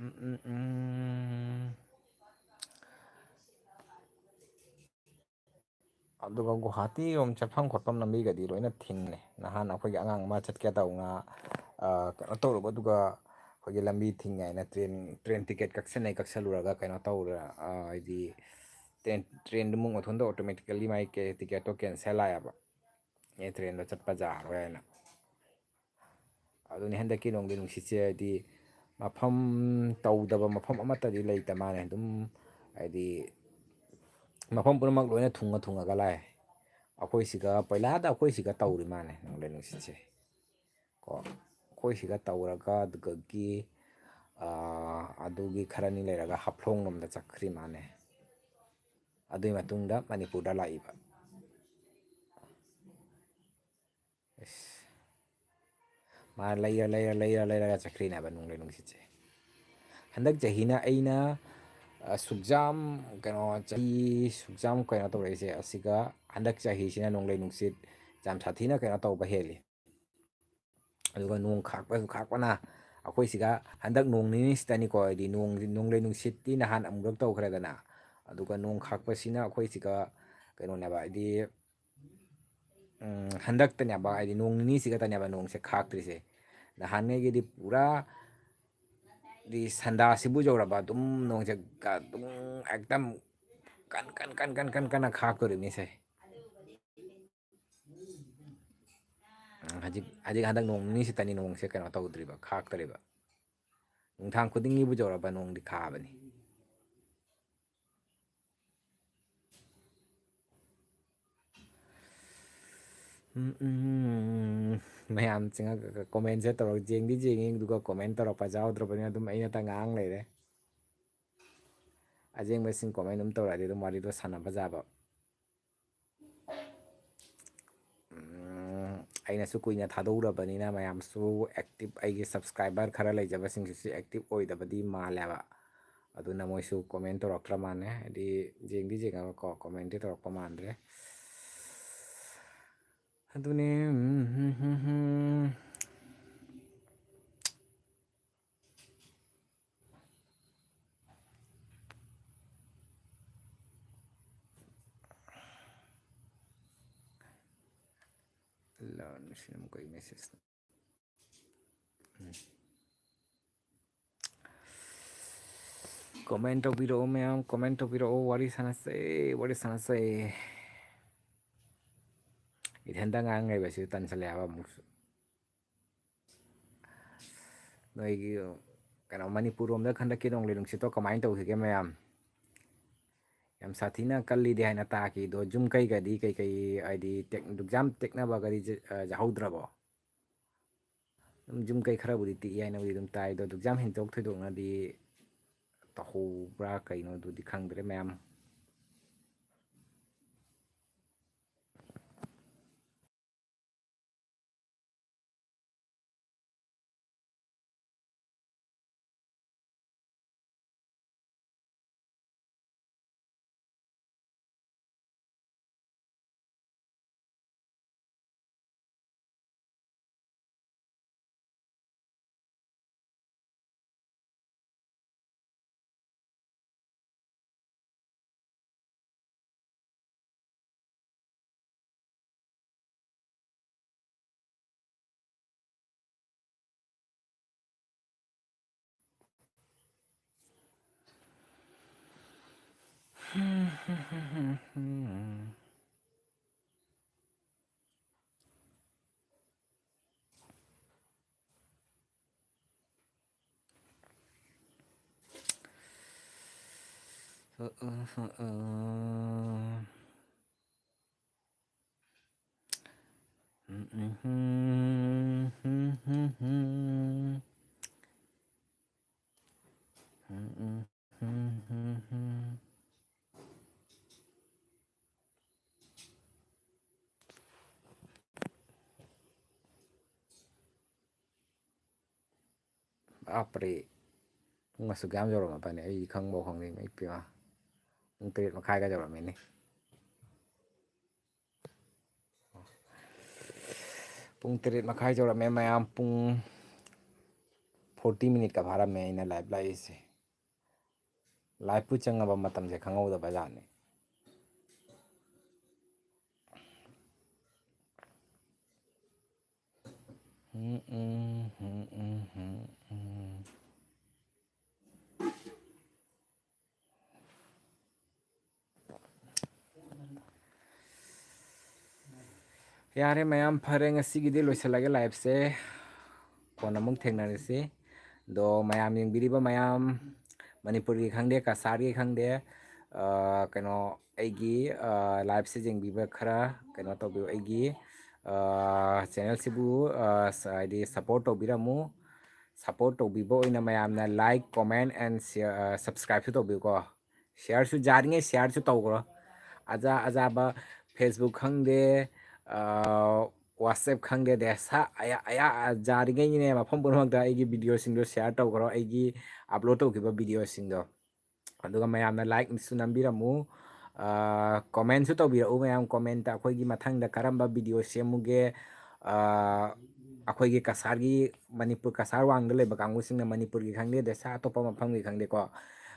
ꯎꯝ, ꯎꯝ, ꯎꯝ꯫ ꯑꯗꯨꯒ ꯒꯨꯍꯥꯇꯤꯔꯣꯝ ꯆꯠꯐꯝ ꯈꯣꯠꯐꯝ ꯂꯝꯕꯤꯒꯗꯤ ꯂꯣꯏꯅ ꯊꯤꯡꯉꯦ꯫ ꯅꯍꯥꯟ ꯑꯩꯈꯣꯏꯒꯤ ꯑꯉꯥꯡ ꯑꯃ ꯆꯠꯀꯦ ꯇꯧꯅ, ꯑ, ꯀꯩꯅꯣ ꯇꯧꯔꯨꯕ, ꯑꯗꯨꯒ ꯑꯩꯈꯣꯏꯒꯤ ꯂꯝꯕꯤ ꯊꯤꯡꯉꯦ ꯍꯥꯏꯅ ꯇ꯭ꯔꯦꯟ, ꯇ꯭ꯔꯦꯟ ꯇꯤꯀꯦꯠ ꯀꯛꯁꯟꯅꯩ, ꯀꯛꯁꯜꯂꯨꯔꯒ ꯀꯩꯅꯣ ꯇꯧꯔꯦ, ꯑ, ꯍꯥꯏꯗꯤ ꯇ꯭ꯔꯦꯟ, ꯇ꯭ꯔꯦꯟꯗꯨ ꯑꯃꯨꯛ ꯃꯊꯟꯇ automatically ꯃꯥꯒꯤ ꯀꯦ-, ꯇꯤꯀꯦꯠꯇꯣ cancel ꯂꯥꯛꯑꯦꯕ꯫ ꯑꯦ, ꯇ꯭ꯔꯦꯟꯗꯣ ꯆꯠꯄ ꯌꯥꯔꯣꯏ ꯍꯥꯏꯅ꯫ ꯑꯗꯨꯅꯤ, ꯍꯟꯗꯛꯀꯤ ꯅꯣꯡꯂꯩ ꯅꯨꯡꯁꯤꯠꯁꯦ ꯍꯥꯏꯗꯤ ꯃꯐꯝ ꯇꯧꯗꯕ ꯃꯐꯝ ꯑꯃꯠꯇꯗꯤ ꯂꯩꯇ ꯃꯥꯜꯂꯦ꯫ ꯑꯗꯨꯝ ꯍꯥꯏꯗꯤ ꯃꯐꯝ ꯄꯨꯝꯅꯃꯛ ꯂꯣꯏꯅ ꯊꯨꯡꯉ ꯊꯨꯡꯉꯒ ꯂꯥꯛꯑꯦ꯫ ꯑꯩꯈꯣꯏ ꯁꯤꯒ ꯄꯣꯏꯂꯥꯗ ꯑꯩꯈꯣꯏ ꯁꯤꯒ ꯇꯧꯔꯤ ꯃꯥꯜꯂꯦ ꯅꯣꯡꯂꯩ ꯅꯨꯡꯁꯤꯠꯁꯦ꯫ ꯀꯣ, ꯑꯩꯈꯣꯏ ꯁꯤꯒ ꯇꯧꯔꯒ ꯑꯗꯨꯗꯒꯤ, ꯑꯥ, ꯑꯗꯨꯒꯤ ꯈꯔꯅꯤ ꯂꯩꯔꯒ ꯍꯥꯐꯂꯣꯡ ꯂꯣꯝꯗ ꯆꯠꯈ꯭ꯔꯤ ꯃꯥꯜꯂꯦ꯫ ꯑꯗꯨꯒꯤ ꯃꯇꯨꯡꯗ ꯃꯅꯤꯄꯨꯔꯗ ꯂꯥꯛꯏꯕ꯫ ꯑꯁ꯫ ꯃꯥ ꯂꯩꯔ ꯂꯩꯔ ꯂꯩꯔ ꯂꯩꯔꯒ ꯆꯠꯈ꯭ꯔꯤꯅꯦꯕ ꯅꯣꯡꯂꯩ ꯅꯨꯡꯁꯤꯠꯁꯦ꯫ ꯍꯟꯗꯛ ꯆꯍꯤꯅ ꯑꯩꯅ, ꯑ, ꯁꯨꯛꯖꯥꯝ ꯀꯩꯅꯣ, ꯆꯍꯤ ꯁꯨꯛꯖꯥꯝ ꯀꯩꯅꯣ ꯇꯧꯔꯛꯏꯁꯦ, ꯑꯁꯤꯒ ꯍꯟꯗꯛ ꯆꯍꯤꯁꯤꯅ ꯅꯣꯡꯂꯩ ꯅꯨꯡꯁꯤꯠ ꯌꯥꯝ ꯁꯥꯊꯤꯅ ꯀꯩꯅꯣ ꯇꯧꯕ ꯍꯦꯜꯂꯤ꯫ ꯑꯗꯨꯒ ꯅꯣꯡ ꯈꯥꯛꯄꯁꯨ ꯈꯥꯛꯄꯅ ꯑꯩꯈꯣꯏ ꯁꯤꯒ ꯍꯟꯗꯛ ꯅꯣꯡ ꯅꯤꯅꯤ ꯁꯤꯗꯅꯤꯀꯣ, ꯍꯥꯏꯗꯤ ꯅꯣꯡ, ꯅꯣꯡꯂꯩ ꯅꯨꯡꯁꯤꯠꯇꯤ ꯅꯍꯥꯟ ꯑꯃꯨꯔꯛ ꯇꯧꯈ꯭ꯔꯦꯗꯅ, ꯑꯗꯨꯒ ꯅꯣꯡ ꯈꯥꯛꯄꯁꯤꯅ ꯑꯩꯈꯣꯏ ꯁꯤꯒ ꯀꯩꯅꯣꯅꯦꯕ, ꯍꯥꯏꯗꯤ, ꯎꯝ, ꯍꯟꯗꯛꯇꯅꯦꯕ, ꯍꯥꯏꯗꯤ ꯅꯣꯡ ꯅꯤꯅꯤ ꯁꯤꯒꯇꯅꯦꯕ ꯅꯣꯡꯁꯦ ꯈꯥꯛꯇ꯭ꯔꯤꯁꯦ꯫ ꯅꯍꯥꯟꯉꯩꯒꯤꯗꯤ ꯄꯨꯔꯥ ꯗꯤ ꯁꯟꯗꯥꯁꯤꯕꯨ ꯌꯧꯔꯕ ꯑꯗꯨꯝ ꯅꯣꯡꯁꯦ ꯀ-, ꯑꯗꯨꯝ ꯑꯦꯛꯗꯝ ꯀꯟ ꯀꯟ ꯀꯟ ꯀꯟ ꯀꯟ ꯀꯟꯅ ꯈꯥꯛꯇꯣꯔꯤꯕꯅꯤꯁꯦ꯫ ꯎꯝ, ꯍꯧꯖꯤꯛ, ꯍꯧꯖꯤꯛ ꯍꯟꯗꯛ ꯅꯣꯡ ꯅꯤꯅꯤ ꯁꯤꯠꯇꯅꯤ ꯅꯣꯡꯁꯦ ꯀꯩꯅꯣ ꯇꯧꯗ꯭ꯔꯤꯕ, ꯈꯥꯛꯇ꯭ꯔꯤꯕ꯫ ꯅꯨꯡꯗꯥꯡ ꯈꯨꯗꯤꯡꯒꯤꯕꯨ ꯌꯧꯔꯕ ꯅꯣꯡꯗꯤ ꯈꯥꯕꯅꯤ꯫ ꯎꯝ, ꯎꯝ, ꯎꯝ, ꯎꯝ꯫ ꯃꯌꯥꯝ ꯆꯪꯉꯛ-, ꯀꯣꯃꯦꯟꯁꯦ ꯇꯧꯔꯛ-, ꯌꯦꯡꯗꯤ ꯌꯦꯡꯉꯤ, ꯑꯗꯨꯒ ꯀꯣꯃꯦꯟ ꯇꯧꯔꯛꯄ ꯌꯥꯎꯗ꯭ꯔꯕꯅꯤꯅ ꯑꯗꯨꯝ ꯑꯩꯅꯇ ꯉꯥꯡ ꯂꯩꯔꯦ꯫ ꯑꯖꯦꯡꯕꯁꯤꯡ ꯀꯣꯃꯦꯟ ꯑꯗꯨꯝ ꯇꯧꯔꯛꯑꯗꯤ ꯑꯗꯨꯝ ꯋꯥꯔꯤꯗꯣ ꯁꯥꯟꯅꯕ ꯌꯥꯕ꯫ ꯎꯝ, ꯑꯩꯅꯁꯨ ꯀꯨꯏꯅ ꯊꯥꯗꯣꯛꯎꯔꯕꯅꯤꯅ ꯃꯌꯥꯝꯁꯨ ꯑꯦꯛꯇꯤꯞ, ꯑꯩꯒꯤ ꯁꯕꯁꯀ꯭ꯔꯥꯏꯕꯔ ꯈꯔ ꯂꯩꯖꯕꯁꯤꯡꯁꯤꯁꯨ ꯑꯦꯛꯇꯤꯞ ꯑꯣꯏꯗꯕꯗꯤ ꯃꯥꯜꯂꯦꯕ꯫ ꯑꯗꯨꯅ ꯃꯣꯏꯁꯨ ꯀꯣꯃꯦꯟ ꯇꯧꯔꯛꯇ꯭ꯔ ꯃꯥꯜꯂꯦ꯫ ꯍꯥꯏꯗꯤ ꯌꯦꯡꯗꯤ ꯌꯦꯡꯉꯒꯀꯣ, ꯀꯣꯃꯦꯟꯗꯤ ꯇꯧꯔꯛꯄ ꯃꯥꯟꯗ꯭ꯔꯦ꯫ ꯑꯗꯨꯅꯦ, ꯎꯝ, ꯍꯝ, ꯍꯝ, ꯍꯝ꯫ ꯂꯥꯟ ꯁꯤꯅ ꯑꯃꯨꯛ ꯀꯩ ꯃꯦꯁꯦꯖꯅꯣ? ꯎꯝ꯫ ꯀꯣꯃꯦꯟ ꯇꯧꯕꯤꯔꯛꯑꯣ ꯃꯌꯥꯝ, ꯀꯣꯃꯦꯟ ꯇꯧꯕꯤꯔꯛꯑꯣ, ꯋꯥꯔꯤ ꯁꯥꯟꯅꯁꯦ, ꯋꯥꯔꯤ ꯁꯥꯟꯅꯁꯦ꯫ ꯏꯊꯟꯇ ꯉꯥꯡ ꯂꯩꯕꯁꯤ ꯇꯟꯁꯜꯂꯦ ꯍꯥꯏꯕ ꯑꯃꯨꯛꯁꯨ꯫ ꯅꯣꯏꯒꯤ, ꯀꯩꯅꯣ, ꯃꯅꯤꯄꯨꯔ ꯔꯣꯝꯗ ꯍꯟꯗꯛꯀꯤ ꯅꯣꯡꯂꯩ ꯅꯨꯡꯁꯤꯠꯇꯣ ꯀꯃꯥꯏꯅ ꯇꯧꯈꯤꯒꯦ ꯃꯌꯥꯝ? ꯌꯥꯝ ꯁꯥꯊꯤꯅ ꯀꯜꯂꯤꯗꯤ ꯍꯥꯏꯅ ꯇꯥꯈꯤ꯫ ꯑꯗꯣ ꯌꯨꯝ ꯀꯩꯒꯗꯤ ꯀꯩꯀꯩ, ꯍꯥꯏꯗꯤ ꯇꯦꯛ-, ꯑꯗꯨꯛ ꯌꯥꯝ ꯇꯦꯛꯅꯕꯒꯗꯤ ꯖ-, ꯑ, ꯌꯥꯍꯧꯗ꯭ꯔꯕꯣ? ꯑꯗꯨꯝ ꯌꯨꯝ ꯀꯩ ꯈꯔꯕꯨꯗꯤ ꯇꯦꯛꯏ ꯍꯥꯏꯅꯕꯨꯗꯤ ꯑꯗꯨꯝ ꯇꯥꯏ, ꯑꯗꯣ ꯑꯗꯨꯛ ꯌꯥꯝ ꯍꯦꯟꯗꯣꯛ ꯊꯣꯏꯗꯣꯛꯅꯗꯤ ꯇꯧꯍꯧꯕ꯭ꯔꯥ ꯀꯩꯅꯣ ꯑꯗꯨꯗꯤ ꯈꯪꯗ꯭ꯔꯦ ꯃꯌꯥꯝ꯫ ꯕꯥꯞꯔꯦ꯫ ꯄꯨꯡ ꯑꯁꯨꯛ ꯌꯥꯝ ꯌꯧꯔꯝꯃꯕꯅꯦ, ꯑꯩ ꯈꯪꯕꯧ ꯈꯪꯗꯦ, ꯏꯃꯩ ꯄꯦꯝꯃ꯫ ꯄꯨꯡ ꯇꯔꯦꯠ ꯃꯈꯥꯏꯒ ꯌꯧꯔꯝꯃꯦꯅꯦ꯫ ꯄꯨꯡ ꯇꯔꯦꯠ ꯃꯈꯥꯏ ꯌꯧꯔꯝꯃꯦ ꯃꯌꯥꯝ, ꯄꯨꯡ forty ꯃꯤꯅꯤꯠꯀ ꯐꯥꯔꯝꯃꯦ ꯑꯩꯅ live ꯂꯥꯛꯏꯁꯦ꯫ Liveꯄꯨ ꯆꯪꯉꯕ ꯃꯇꯝꯁꯦ ꯈꯪꯍꯧꯗꯕ ꯖꯥꯠꯅꯤ꯫ ꯌꯥꯔꯦ ꯃꯌꯥꯝ, ꯐꯔꯦ, ꯉꯁꯤꯒꯤꯗꯤ ꯂꯣꯏꯁꯤꯜꯂꯒꯦ liveꯁꯦ꯫ ꯀꯣꯟꯅ ꯑꯃꯨꯛ ꯊꯦꯡꯅꯔꯁꯤ꯫ ꯑꯗꯣ ꯃꯌꯥꯝ ꯌꯦꯡꯕꯤꯔꯤꯕ ꯃꯌꯥꯝ, ꯃꯅꯤꯄꯨꯔꯒꯤ ꯈꯪꯗꯦ, ꯀꯁꯥꯔꯒꯤ ꯈꯪꯗꯦ, ꯑ, ꯀꯩꯅꯣ, ꯑꯩꯒꯤ, ꯑ, liveꯁꯦ ꯌꯦꯡꯕꯤꯕ ꯈꯔ ꯀꯩꯅꯣ ꯇꯧꯕꯤꯌꯨ꯫ ꯑꯩꯒꯤ, ꯑ, channelꯁꯤꯕꯨ, ꯑ, ꯁ-, ꯍꯥꯏꯗꯤ support ꯇꯧꯕꯤꯔꯝꯃꯨ꯫ Support ꯇꯧꯕꯤꯕ ꯑꯣꯏꯅ ꯃꯌꯥꯝꯅ like, comment and share, ꯑ, subscribeꯁꯨ ꯇꯧꯕꯤꯌꯨꯀꯣ꯫ Shareꯁꯨ, ꯌꯥꯔꯤꯉꯩ shareꯁꯨ ꯇꯧꯈ꯭ꯔꯣ꯫ ꯑꯖꯥ ꯑꯖꯥꯕ Facebook ꯈꯪꯗꯦ, ꯑ, WhatsApp ꯈꯪꯗꯦ, ꯗꯦꯁꯥ ꯑꯌꯥ-, ꯑꯌꯥ-, ꯌꯥꯔꯤꯉꯩꯅꯦ ꯃꯐꯝ ꯄꯨꯝꯅꯃꯛꯇ ꯑꯩꯒꯤ videoꯁꯤꯡꯗꯣ share ꯇꯧꯈ꯭ꯔꯣ, ꯑꯩꯒꯤ upload ꯇꯧꯈꯤꯕ videoꯁꯤꯡꯗꯣ꯫ ꯑꯗꯨꯒ ꯃꯌꯥꯝꯅ likeꯁꯨ ꯅꯝꯕꯤꯔꯝꯃꯨ, ꯑ, commentꯁꯨ ꯇꯧꯕꯤꯔꯛꯎ ꯃꯌꯥꯝ꯫ Commentꯇ ꯑꯩꯈꯣꯏꯒꯤ ꯃꯊꯪꯗ ꯀꯔꯝꯕ video ꯁꯦꯝꯃꯨꯒꯦ, ꯑ, ꯑꯩꯈꯣꯏꯒꯤ ꯀꯁꯥꯔꯒꯤ, ꯃꯅꯤꯄꯨꯔ ꯀꯁꯥꯔ ꯋꯥꯡꯗ ꯂꯩꯕ ꯀꯥꯡꯕꯨꯁꯤꯡꯅ ꯃꯅꯤꯄꯨꯔꯒꯤ ꯈꯪꯗꯦ, ꯗꯦꯁꯥ ꯑꯇꯣꯞꯄ ꯃꯐꯝꯒꯤ ꯈꯪꯗꯦꯀꯣ,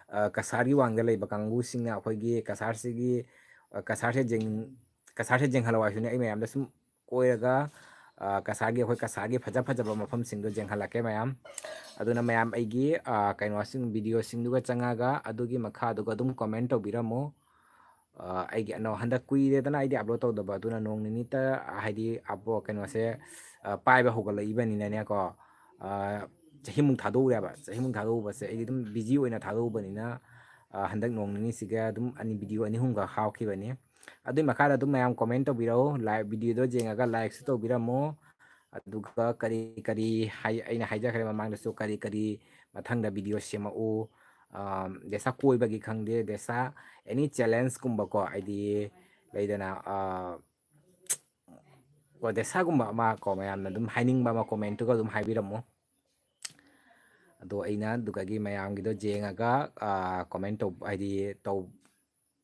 ꯑ, ꯀꯁꯥꯔꯒꯤ ꯋꯥꯡꯗ ꯂꯩꯕ ꯀꯥꯡꯕꯨꯁꯤꯡꯅ ꯑꯩꯈꯣꯏꯒꯤ ꯀꯁꯥꯔꯁꯤꯒꯤ, ꯑ, ꯀꯁꯥꯔꯁꯦ ꯌꯦꯡ-, ꯀꯁꯥꯔꯁꯦ ꯌꯦꯡꯍꯜꯂꯣ ꯍꯥꯏꯁꯤꯅꯦ꯫ ꯑꯩ ꯃꯌꯥꯝꯗ ꯁꯨꯝ ꯀꯣꯏꯔꯒ, ꯑ, ꯀꯁꯥꯔꯒꯤ, ꯑꯩꯈꯣꯏ ꯀꯁꯥꯔꯒꯤ ꯐꯖ ꯐꯖꯕ ꯃꯐꯝꯁꯤꯡꯗꯣ ꯌꯦꯡꯍꯜꯂꯛꯀꯦ ꯃꯌꯥꯝ꯫ ꯑꯗꯨꯅ ꯃꯌꯥꯝ ꯑꯩꯒꯤ, ꯑ, ꯀꯩꯅꯣꯁꯤꯡ, videoꯁꯤꯡꯗꯨꯒ ꯆꯪꯉꯒ ꯑꯗꯨꯒꯤ ꯃꯈꯥꯗꯨꯒ ꯑꯗꯨꯝ comment ꯇꯧꯕꯤꯔꯝꯃꯨ꯫ ꯑ, ꯑꯩꯒꯤ ꯑꯅꯧ-, ꯍꯟꯗꯛ ꯀꯨꯏꯔꯦꯗꯅ ꯑꯩꯗꯤ upload ꯇꯧꯗꯕ, ꯑꯗꯨꯅ ꯅꯣꯡ ꯅꯤꯅꯤꯇ ꯍꯥꯏꯗꯤ upload, ꯀꯩꯅꯣꯁꯦ, ꯑ, ꯄꯥꯏꯕ ꯍꯧꯒꯠꯂꯛꯏꯕꯅꯤꯅꯅꯦꯀꯣ, ꯑ, ꯆꯍꯤꯃꯨꯛ ꯊꯥꯗꯣꯛꯎꯔꯦꯕ꯫ ꯆꯍꯤꯃꯨꯛ ꯊꯥꯗꯣꯛꯎꯕꯁꯦ ꯑꯩꯗꯤ ꯑꯗꯨꯝ busy ꯑꯣꯏꯅ ꯊꯥꯗꯣꯛꯎꯕꯅꯤꯅ, ꯑ, ꯍꯟꯗꯛ ꯅꯣꯡ ꯅꯤꯅꯤꯁꯤꯒ ꯑꯗꯨꯝ ꯑꯅꯤ, video ꯑꯅꯤ ꯑꯍꯨꯝꯒ ꯍꯥꯞꯈꯤꯕꯅꯤ꯫ ꯑꯗꯨꯏ ꯃꯈꯥꯗ ꯑꯗꯨꯝ ꯃꯌꯥꯝ comment ꯇꯧꯕꯤꯔꯛꯎ, like, videoꯗꯣ ꯌꯦꯡꯉꯒ likeꯁꯨ ꯇꯧꯕꯤꯔꯝꯃꯨ꯫ ꯑꯗꯨꯒ ꯀꯔꯤ ꯀꯔꯤ ꯍꯥꯏ-, ꯑꯩꯅ ꯍꯥꯏꯖꯈ꯭ꯔꯦ ꯃꯃꯥꯡꯗꯁꯨ, ꯀꯔꯤ ꯀꯔꯤ ꯃꯊꯪꯗ video ꯁꯦꯝꯃꯛꯎ, ꯑ, ꯗꯦꯁꯥ ꯀꯣꯏꯕꯒꯤ ꯈꯪꯗꯦ, ꯗꯦꯁꯥ any challengeꯀꯨꯝꯕꯀꯣ, ꯍꯥꯏꯗꯤ ꯂꯩꯗꯅ, ꯑ, ꯀꯣ, ꯗꯦꯁꯥꯒꯨꯝꯕ ꯑꯃ ꯀꯣ, ꯃꯌꯥꯝꯅ ꯑꯗꯨꯝ ꯍꯥꯏꯅꯤꯡꯕ ꯑꯃ commentꯇꯨꯒ ꯑꯗꯨꯝ ꯍꯥꯏꯕꯤꯔꯝꯃꯨ꯫ ꯑꯗꯣ ꯑꯩꯅ ꯑꯗꯨꯗꯒꯤ ꯃꯌꯥꯝꯒꯤꯗꯣ ꯌꯦꯡꯉꯒ, ꯑ, comment ꯇꯧ-, ꯍꯥꯏꯗꯤ ꯇꯧ-,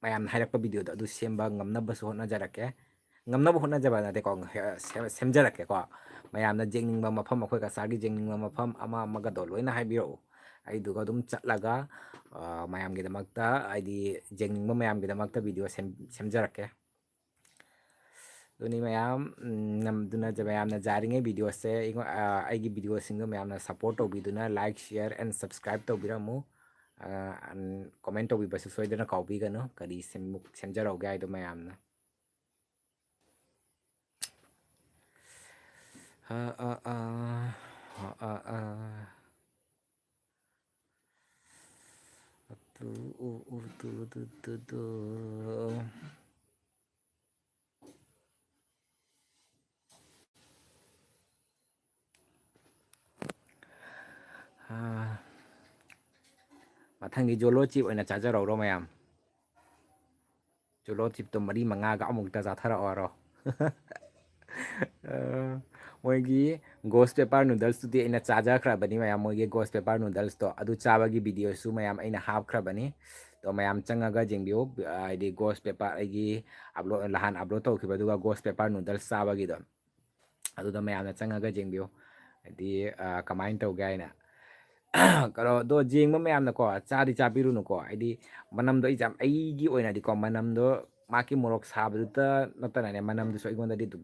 ꯃꯌꯥꯝꯅ ꯍꯥꯏꯔꯛꯄ videoꯗꯣ ꯑꯗꯨ ꯁꯦꯝꯕ ꯉꯝꯅꯕꯁꯨ ꯍꯣꯠꯅꯖꯔꯛꯀꯦ꯫ ꯉꯝꯅꯕ ꯍꯣꯠꯅꯖꯕ ꯅꯠꯇꯦꯀꯣ, ꯁꯦꯝ-, ꯁꯦꯝꯖꯔꯛꯀꯦꯀꯣ꯫ ꯃꯌꯥꯝꯅ ꯌꯦꯡꯅꯤꯡꯕ ꯃꯐꯝ, ꯑꯩꯈꯣꯏ ꯀꯁꯥꯔꯒꯤ ꯌꯦꯡꯅꯤꯡꯕ ꯃꯐꯝ ꯑꯃ ꯑꯃꯒꯗꯣ ꯂꯣꯏꯅ ꯍꯥꯏꯕꯤꯔꯛꯎ꯫ ꯑꯩꯗꯨꯒ ꯑꯗꯨꯝ ꯆꯠꯂꯒ, ꯑ, ꯃꯌꯥꯝꯒꯤꯗꯃꯛꯇ, ꯍꯥꯏꯗꯤ ꯌꯦꯡꯅꯤꯡꯕ ꯃꯌꯥꯝꯒꯤꯗꯃꯛꯇ video ꯁꯦꯝ-, ꯁꯦꯝꯖꯔꯛꯀꯦ꯫ ꯑꯗꯨꯅꯤ ꯃꯌꯥꯝ, ꯎꯝ, ꯅꯝ-, ꯑꯗꯨꯅ ꯖ-, ꯃꯌꯥꯝꯅ ꯌꯥꯔꯤꯉꯩ videoꯁꯦ ꯑꯩꯉꯣꯟ-, ꯑ, ꯑꯩꯒꯤ videoꯁꯤꯡꯗꯣ ꯃꯌꯥꯝꯅ support ꯇꯧꯕꯤꯗꯨꯅ, like, share and subscribe ꯇꯧꯕꯤꯔꯝꯃꯨ꯫ ꯑ, ꯑꯟ-, comment ꯇꯧꯕꯤꯕꯁꯨ ꯁꯣꯏꯗꯅ ꯀꯥꯎꯕꯤꯒꯅꯨ, ꯀꯔꯤ ꯁꯦꯝ-, ꯁꯦꯝꯖꯔꯧꯒꯦ ꯍꯥꯏꯗꯣ ꯃꯌꯥꯝꯅ꯫ ꯑ, ꯑ, ꯑ, ꯑ, ꯑ, ꯑ꯫ ꯑꯇꯨ, ꯎ, ꯎ, ꯇꯨ, ꯇꯨ, ꯇꯨ, ꯇꯨ꯫ ꯑꯥ, ꯃꯊꯪꯒꯤ ꯖꯣꯂꯣ ꯆꯤꯞ ꯑꯣꯏꯅ ꯆꯥꯖꯔꯧꯔꯣ ꯃꯌꯥꯝ꯫ ꯖꯣꯂꯣ ꯆꯤꯞꯇꯣ ꯃꯔꯤ ꯃꯉꯥꯒ ꯑꯃꯨꯛꯇ ꯆꯥꯊꯔꯛꯑꯣꯔꯣ? ꯑ, ꯃꯣꯏꯒꯤ ghost pepper noodlesꯇꯨꯗꯤ ꯑꯩꯅ ꯆꯥꯖꯈ꯭ꯔꯕꯅꯤ ꯃꯌꯥꯝ, ꯃꯣꯏꯒꯤ ghost pepper noodlesꯇꯣ꯫ ꯑꯗꯨ ꯆꯥꯕꯒꯤ videoꯁꯨ ꯃꯌꯥꯝ ꯑꯩꯅ ꯍꯥꯞꯈ꯭ꯔꯕꯅꯤ꯫ ꯑꯗꯣ ꯃꯌꯥꯝ ꯆꯪꯉꯒ ꯌꯦꯡꯕꯤꯌꯨ, ꯍꯥꯏꯗꯤ ghost pepper ꯑꯩꯒꯤ upload, ꯅꯍꯥꯟ upload ꯇꯧꯈꯤꯕꯗꯨꯒ ghost pepper noodles ꯆꯥꯕꯒꯤꯗꯣ꯫ ꯑꯗꯨꯗ ꯃꯌꯥꯝꯅ ꯆꯪꯉꯒ ꯌꯦꯡꯕꯤꯌꯨ꯫ ꯍꯥꯏꯗꯤ, ꯑ, ꯀꯃꯥꯏꯅ ꯇꯧꯒꯦ ꯍꯥꯏꯅ꯫ ꯀꯩꯅꯣ, ꯑꯗꯣ ꯌꯦꯡꯕ ꯃꯌꯥꯝꯅꯀꯣ, ꯆꯥꯗꯤ ꯆꯥꯕꯤꯔꯨꯅꯨꯀꯣ꯫ ꯍꯥꯏꯗꯤ ꯃꯅꯝꯗꯣ ꯑꯩ ꯌꯥꯝ, ꯑꯩꯒꯤ ꯑꯣꯏꯅꯗꯤꯀꯣ, ꯃꯅꯝꯗꯣ ꯃꯥꯒꯤ ꯃꯣꯔꯣꯛ ꯁꯥꯕꯗꯨꯇ ꯅꯠꯇꯅꯅꯦ, ꯃꯅꯝꯗꯨꯁꯨ ꯑꯩꯉꯣꯟꯗꯗꯤ ꯑꯗꯨꯝ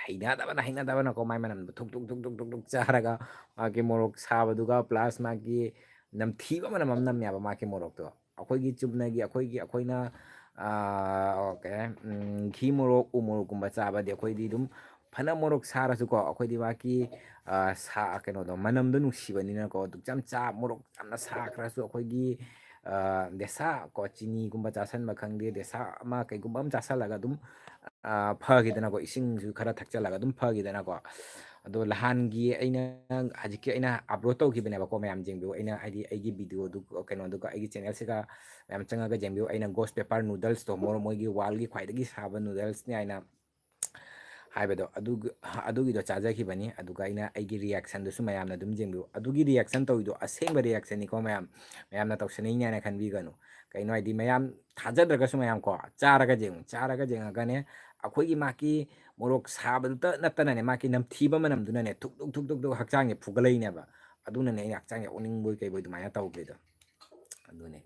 ꯍꯩꯅꯗꯕꯅ, ꯍꯩꯅꯗꯕꯅꯀꯣ, ꯃꯥꯏ ꯃꯅꯝꯗꯣ ꯊꯨꯛ, ꯊꯨꯛ, ꯊꯨꯛ, ꯊꯨꯛ, ꯊꯨꯛ, ꯊꯨꯛ ꯆꯥꯔꯒ ꯃꯥꯒꯤ ꯃꯣꯔꯣꯛ ꯁꯥꯕꯗꯨꯒ plus ꯃꯥꯒꯤ ꯅꯝꯊꯤꯕ ꯃꯅꯝ ꯑꯃ ꯅꯝꯃꯦꯕ ꯃꯥꯒꯤ ꯃꯣꯔꯣꯛꯇꯣ꯫ ꯑꯩꯈꯣꯏꯒꯤ ꯆꯨꯝꯅꯒꯤ ꯑꯩꯈꯣꯏꯒꯤ, ꯑꯩꯈꯣꯏꯅ, ꯑꯣꯀꯦ꯫ ꯘꯤ ꯃꯣꯔꯣꯛ, ꯎ ꯃꯣꯔꯣꯛꯀꯨꯝꯕ ꯆꯥꯕꯗꯤ ꯑꯩꯈꯣꯏꯗꯤ ꯑꯗꯨꯝ ꯐꯅ ꯃꯣꯔꯣꯛ ꯁꯥꯔꯁꯨꯀꯣ, ꯑꯩꯈꯣꯏꯗꯤ ꯃꯥꯒꯤ ꯁꯥ ꯀꯩꯅꯣꯗꯣ, ꯃꯅꯝꯗꯣ ꯅꯨꯡꯁꯤꯕꯅꯤꯅꯀꯣ, ꯑꯗꯨꯛ ꯌꯥꯝ ꯆꯥ ꯃꯣꯔꯣꯛ ꯌꯥꯝꯅ ꯁꯥꯈ꯭ꯔꯁꯨ ꯑꯩꯈꯣꯏꯒꯤ ꯗꯦꯁꯥ ꯀꯣ, ꯆꯤꯅꯤꯒꯨꯝꯕ ꯆꯥꯁꯟꯕ ꯈꯪꯗꯦ, ꯗꯦꯁꯥ ꯑꯃ ꯀꯩꯒꯨꯝꯕ ꯑꯃ ꯆꯥꯁꯜꯂꯒ ꯑꯗꯨꯝ ꯐꯈꯤꯗꯅꯀꯣ, ꯏꯁꯤꯡꯁꯨ ꯈꯔ ꯊꯛꯆꯜꯂꯒ ꯑꯗꯨꯝ ꯐꯈꯤꯗꯅꯀꯣ꯫ ꯑꯗꯣ ꯅꯍꯥꯟꯒꯤ ꯑꯩꯅ ꯍꯧꯖꯤꯛꯀꯤ ꯑꯩꯅ ꯑꯞꯂꯣꯗ ꯇꯧꯈꯤꯕꯅꯦꯕꯀꯣ, ꯃꯌꯥꯝ ꯌꯦꯡꯕꯤꯌꯨ, ꯑꯩꯅ ꯍꯥꯏꯗꯤ ꯑꯩꯒꯤ ꯚꯤꯗꯤꯑꯣꯗꯨ ꯀꯩꯅꯣꯗꯨꯒ ꯑꯩꯒꯤ ꯆꯦꯅꯦꯜꯁꯤꯒ ꯃꯌꯥꯝ ꯆꯪꯉꯒ ꯌꯦꯡꯕꯤꯌꯨ꯫ ꯑꯩꯅ ꯒꯣꯁ ꯄꯦꯄꯔ ꯅꯨꯗꯜꯁꯇꯣ, ꯃꯣꯏꯒꯤ ꯋꯥꯔꯜꯒꯤ ꯈ꯭ꯋꯥꯏꯗꯒꯤ ꯁꯥꯕ ꯅꯨꯗꯜꯁꯅꯤ ꯍꯥꯏꯅ ꯍꯥꯏꯕꯗꯣ, ꯑꯗꯨꯒꯤꯗꯣ ꯆꯥꯖꯈꯤꯕꯅꯤ꯫ ꯑꯗꯨꯒ ꯑꯩꯅ ꯑꯩꯒꯤ ꯔꯤꯌꯦꯛꯁꯟꯗꯨꯁꯨ ꯃꯌꯥꯝꯅ ꯑꯗꯨꯝ ꯌꯦꯡꯕꯤꯌꯨ꯫ ꯑꯗꯨꯒꯤ ꯔꯤꯌꯦꯛꯁꯟ ꯇꯧꯔꯤꯗꯣ ꯑꯁꯦꯡꯕ ꯔꯤꯌꯦꯛꯁꯟꯅꯤꯀꯣ ꯃꯌꯥꯝ꯫ ꯃꯌꯥꯝꯅ ꯇꯧꯁꯟꯅꯩꯅꯦ ꯍꯥꯏꯅ ꯈꯟꯕꯤꯒꯅꯨ꯫ ꯀꯩꯅꯣ ꯍꯥꯏꯗꯤ, ꯃꯌꯥꯝ ꯊꯥꯖꯗ꯭ꯔꯒꯁꯨ ꯃꯌꯥꯝ ꯀꯣ, ꯆꯥꯔꯒ ꯌꯦꯡꯉꯨ꯫ ꯆꯥꯔꯒ ꯌꯦꯡꯉꯒꯅꯦ, ꯑꯩꯈꯣꯏꯒꯤ ꯃꯥꯒꯤ ꯃꯣꯔꯣꯛ ꯁꯥꯕꯗꯨꯇ ꯅꯠꯇꯅꯅꯦ, ꯃꯥꯒꯤ ꯅꯝꯊꯤꯕ ꯃꯅꯝꯗꯨꯅꯅꯦ ꯊꯨꯛ ꯊꯨꯛ ꯊꯨꯛ ꯊꯨꯛ ꯊꯨꯛ ꯍꯛꯆꯥꯡꯁꯦ ꯐꯨꯒꯠꯂꯛꯏꯅꯦꯕ꯫ ꯑꯗꯨꯅꯅꯦ ꯑꯩꯅ ꯍꯛꯆꯥꯡꯁꯦ ꯑꯣꯅꯤꯡꯕꯣꯏ ꯀꯩꯕꯣꯏ ꯑꯗꯨꯃꯥꯏꯅ ꯇꯧꯈ꯭ꯔꯤꯗꯣ꯫ ꯑꯗꯨꯅꯦ꯫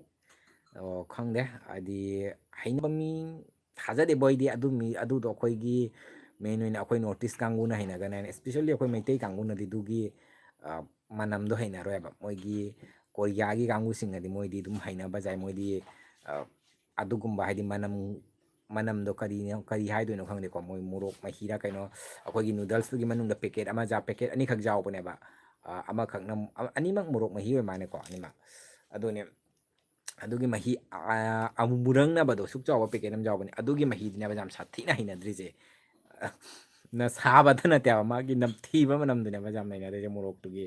ꯑꯣ, ꯈꯪꯗꯦ꯫ ꯍꯥꯏꯗꯤ ꯍꯩꯅꯕ ꯃꯤ ꯊꯥꯖꯗꯦꯕꯣ ꯑꯩꯗꯤ꯫ ꯑꯗꯨ ꯃꯤ, ꯑꯗꯨꯗꯣ ꯑꯩꯈꯣꯏꯒꯤ ꯃꯦꯟ ꯑꯣꯏꯅ ꯑꯩꯈꯣꯏ ꯅꯣꯔꯠ ꯏꯁ ꯀꯥꯡꯕꯨꯅ ꯍꯩꯅꯒꯅꯤ ꯍꯥꯏꯅ, ꯏꯁꯄꯤꯁꯦꯜꯂꯤ ꯑꯩꯈꯣꯏ ꯃꯩꯇꯩ ꯀꯥꯡꯕꯨꯅꯗꯤ ꯑꯗꯨꯒꯤ ꯃꯅꯝꯗꯣ ꯍꯩꯅꯔꯣꯏꯕ꯫ ꯃꯣꯏꯒꯤ ꯀꯣꯔꯤꯌꯥꯒꯤ ꯀꯥꯡꯕꯨꯁꯤꯡꯅꯗꯤ ꯃꯣꯏꯗꯤ ꯑꯗꯨꯝ ꯍꯩꯅꯕ ꯌꯥꯏ꯫ ꯃꯣꯏꯗꯤ ꯑꯗꯨꯒꯨꯝꯕ ꯍꯥꯏꯗꯤ ꯃꯅꯝ, ꯃꯅꯝꯗꯣ ꯀꯔꯤꯅꯣ, ꯀꯔꯤ ꯍꯥꯏꯗꯣꯏꯅꯣ ꯈꯪꯗꯦꯀꯣ꯫ ꯃꯣꯏ ꯃꯣꯔꯣꯛ ꯃꯍꯤꯔ ꯀꯩꯅꯣ, ꯑꯩꯈꯣꯏꯒꯤ ꯅꯨꯗꯜꯁꯇꯨꯒꯤ ꯃꯅꯨꯡꯗ ꯄꯦꯀꯦꯠ ꯑꯃ, ꯄꯦꯀꯦꯠ ꯑꯅꯤꯈꯛ ꯌꯥꯎꯕꯅꯦꯕ꯫ ꯑꯅꯤꯃꯛ ꯃꯣꯔꯣꯛ ꯃꯍꯤ ꯑꯣꯏ ꯃꯥꯜꯂꯦꯀꯣ, ꯑꯅꯤꯃꯛ꯫ ꯑꯗꯨꯅꯦ꯫ ꯑꯗꯨꯒꯤ ꯃꯍꯤ ꯑꯃꯨꯔꯪꯅꯕꯗꯣ, ꯁꯨꯛ ꯆꯥꯎꯕ ꯄꯦꯀꯦꯠ ꯑꯃ ꯌꯥꯎꯕꯅꯦ꯫ ꯑꯗꯨꯒꯤ ꯃꯍꯤꯗꯨꯅꯦꯕ ꯌꯥꯝ ꯁꯥꯊꯤꯅ ꯍꯩꯅꯗ꯭ꯔꯤꯁꯦ꯫ ꯅ ꯁꯥꯕꯗ ꯅꯠꯇꯦꯕ, ꯃꯥꯒꯤ ꯅꯝꯊꯤꯕ ꯃꯅꯝꯗꯨꯅꯦꯕ ꯌꯥꯝ ꯍꯩꯅꯗ꯭ꯔꯤꯁꯦ, ꯃꯣꯔꯣꯛꯇꯨꯒꯤ꯫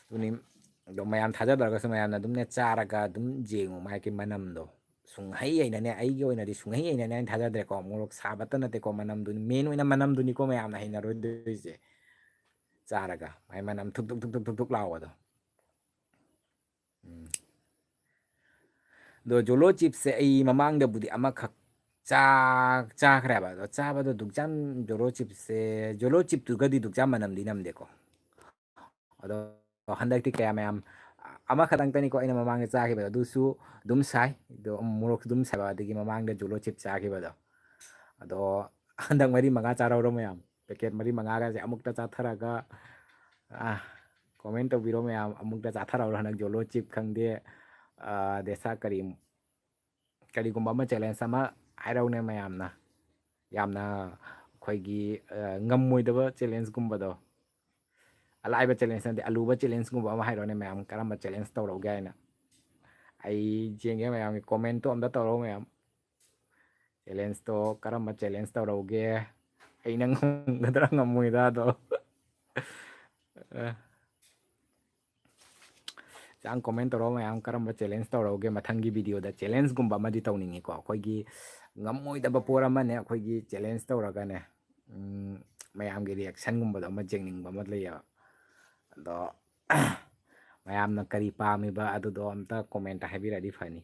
ꯑꯗꯨꯅꯤ꯫ ꯑꯗꯣ ꯃꯌꯥꯝ ꯊꯥꯖꯗ꯭ꯔꯒꯁꯨ ꯃꯌꯥꯝꯅ ꯑꯗꯨꯝꯅꯦ ꯆꯥꯔꯒ ꯑꯗꯨꯝ ꯌꯦꯡꯉꯨ, ꯃꯥꯒꯤ ꯃꯅꯝꯗꯣ꯫ ꯁꯨꯡꯍꯩ ꯍꯩꯅꯅꯦ, ꯑꯩꯒꯤ ꯑꯣꯏꯅꯗꯤ ꯁꯨꯡꯍꯩ ꯍꯩꯅꯅꯦ ꯍꯥꯏꯅ ꯊꯥꯖꯗ꯭ꯔꯦꯀꯣ꯫ ꯃꯣꯔꯣꯛ ꯁꯥꯕꯇ ꯅꯠꯇꯦꯀꯣ, ꯃꯅꯝꯗꯨꯅꯤ, ꯃꯦꯟ ꯑꯣꯏꯅ ꯃꯅꯝꯗꯨꯅꯤꯀꯣ ꯃꯌꯥꯝꯅ ꯍꯩꯅꯔꯣꯏꯗꯣꯏꯁꯦ꯫ ꯆꯥꯔꯒ ꯃꯥꯏ ꯃꯅꯝ ꯊꯨꯛ ꯊꯨꯛ ꯊꯨꯛ ꯊꯨꯛ ꯊꯨꯛ ꯊꯨꯛ ꯂꯥꯎꯕꯗꯣ꯫ ꯎꯝ꯫ ꯑꯗꯣ ꯖꯣꯂꯣ ꯆꯤꯞꯁꯦ ꯑꯩ ꯃꯃꯥꯡꯗꯕꯨꯗꯤ ꯑꯃꯈꯛ ꯆꯥ-, ꯆꯥꯈ꯭ꯔꯦꯕ꯫ ꯑꯗꯣ ꯆꯥꯕꯗꯣ ꯗꯨꯛꯆꯥꯝ ꯖꯣꯂꯣ ꯆꯤꯞꯁꯦ, ꯖꯣꯂꯣ ꯆꯤꯞꯇꯨꯒꯗꯤ ꯗꯨꯛꯆꯥꯝ ꯃꯅꯝꯗꯤ ꯅꯝꯗꯦꯀꯣ꯫ ꯑꯗꯣ ꯍꯟꯗꯛꯇꯤ ꯀꯌꯥ ꯃꯌꯥꯝ, ꯑꯃꯈꯛꯇꯪꯇꯅꯤꯀꯣ ꯑꯩꯅ ꯃꯃꯥꯡꯗ ꯆꯥꯈꯤꯕꯗꯣ, ꯑꯗꯨꯁꯨ ꯑꯗꯨꯝ ꯁꯥꯏ꯫ ꯑꯗꯣ ꯃꯣꯔꯣꯛꯁꯨ ꯑꯗꯨꯝ ꯁꯥꯏꯕ, ꯑꯗꯒꯤ ꯃꯃꯥꯡꯗ ꯖꯣꯂꯣ ꯆꯤꯞ ꯆꯥꯈꯤꯕꯗꯣ꯫ ꯑꯗꯣ ꯍꯟꯗꯛ ꯃꯔꯤ ꯃꯉꯥ ꯆꯥꯔꯧꯔꯣ ꯃꯌꯥꯝ꯫ ꯄꯦꯀꯦꯠ ꯃꯔꯤ ꯃꯉꯥꯒꯁꯦ ꯑꯃꯨꯛꯇ ꯆꯥꯊꯔꯒ, ꯑꯥ, ꯀꯣꯃꯦꯟ ꯇꯧꯕꯤꯔꯣ ꯃꯌꯥꯝ, ꯑꯃꯨꯛꯇ ꯆꯥꯊꯔꯧꯔꯣ ꯍꯟꯗꯛ ꯖꯣꯂꯣ ꯆꯤꯞ ꯈꯪꯗꯦ, ꯑꯥ, ꯗꯦꯁꯥ ꯀꯔꯤ, ꯀꯔꯤꯒꯨꯝꯕ ꯑꯃ, ꯆꯦꯂꯦꯟꯖ ꯑꯃ ꯍꯥꯏꯔꯛꯎꯅꯦ ꯃꯌꯥꯝꯅ꯫ ꯌꯥꯝꯅ ꯑꯩꯈꯣꯏꯒꯤ, ꯑ, ꯉꯝꯃꯣꯏꯗꯕ ꯆꯦꯂꯦꯟꯖꯒꯨꯝꯕꯗꯣ꯫ ꯑꯂꯥꯏꯕ ꯆꯦꯂꯦꯟꯖ ꯅꯠꯇꯦ, ꯑꯂꯨꯕ ꯆꯦꯂꯦꯟꯖꯒꯨꯝꯕ ꯑꯃ ꯍꯥꯏꯔꯛꯑꯣꯅꯦ ꯃꯌꯥꯝ, ꯀꯔꯝꯕ ꯆꯦꯂꯦꯟꯖ ꯇꯧꯔꯛꯎꯒꯦ ꯍꯥꯏꯅ꯫ ꯑꯩ ꯌꯦꯡꯒꯦ ꯃꯌꯥꯝꯒꯤ ꯀꯣꯃꯦꯟꯠꯇꯣ ꯑꯝꯇ ꯇꯧꯔꯛꯑꯣ ꯃꯌꯥꯝ꯫ ꯆꯦꯂꯦꯟꯖꯇꯣ ꯀꯔꯝꯕ ꯆꯦꯂꯦꯟꯖ ꯇꯧꯔꯛꯎꯒꯦ? ꯑꯩꯅ ꯉꯝꯒꯗ꯭ꯔꯥ ꯉꯝꯃꯣꯏꯗ꯭ꯔꯥꯗꯣ꯫ ꯑ꯫ ꯆꯥꯡ ꯀꯣꯃꯦꯟꯠ ꯇꯧꯔꯛꯑꯣ ꯃꯌꯥꯝ, ꯀꯔꯝꯕ ꯆꯦꯂꯦꯟꯖ ꯇꯧꯔꯛꯎꯒꯦ? ꯃꯊꯪꯒꯤ ꯚꯤꯗꯤꯑꯣꯗ ꯆꯦꯂꯦꯟꯖꯒꯨꯝꯕ ꯑꯃꯗꯤ ꯇꯧꯅꯤꯡꯉꯤꯀꯣ꯫ ꯑꯩꯈꯣꯏꯒꯤ ꯉꯝꯃꯣꯏꯗꯕ ꯄꯣꯠ ꯑꯃꯅꯦ, ꯑꯩꯈꯣꯏꯒꯤ ꯆꯦꯂꯦꯟꯖ ꯇꯧꯔꯒꯅꯦ, ꯎꯝ, ꯃꯌꯥꯝꯒꯤ ꯔꯤꯌꯦꯛꯁꯟꯒꯨꯝꯕꯗꯣ ꯑꯃ ꯌꯦꯡꯅꯤꯡꯕ ꯑꯃ ꯂꯩꯌꯦꯕ꯫ ꯑꯗꯣ ꯃꯌꯥꯝꯅ ꯀꯔꯤ ꯄꯥꯝꯃꯤꯕ ꯑꯗꯨꯗꯣ ꯑꯝꯇ ꯀꯣꯃꯦꯟꯠꯇ ꯍꯥꯏꯕꯤꯔꯛꯑꯗꯤ ꯐꯅꯤ꯫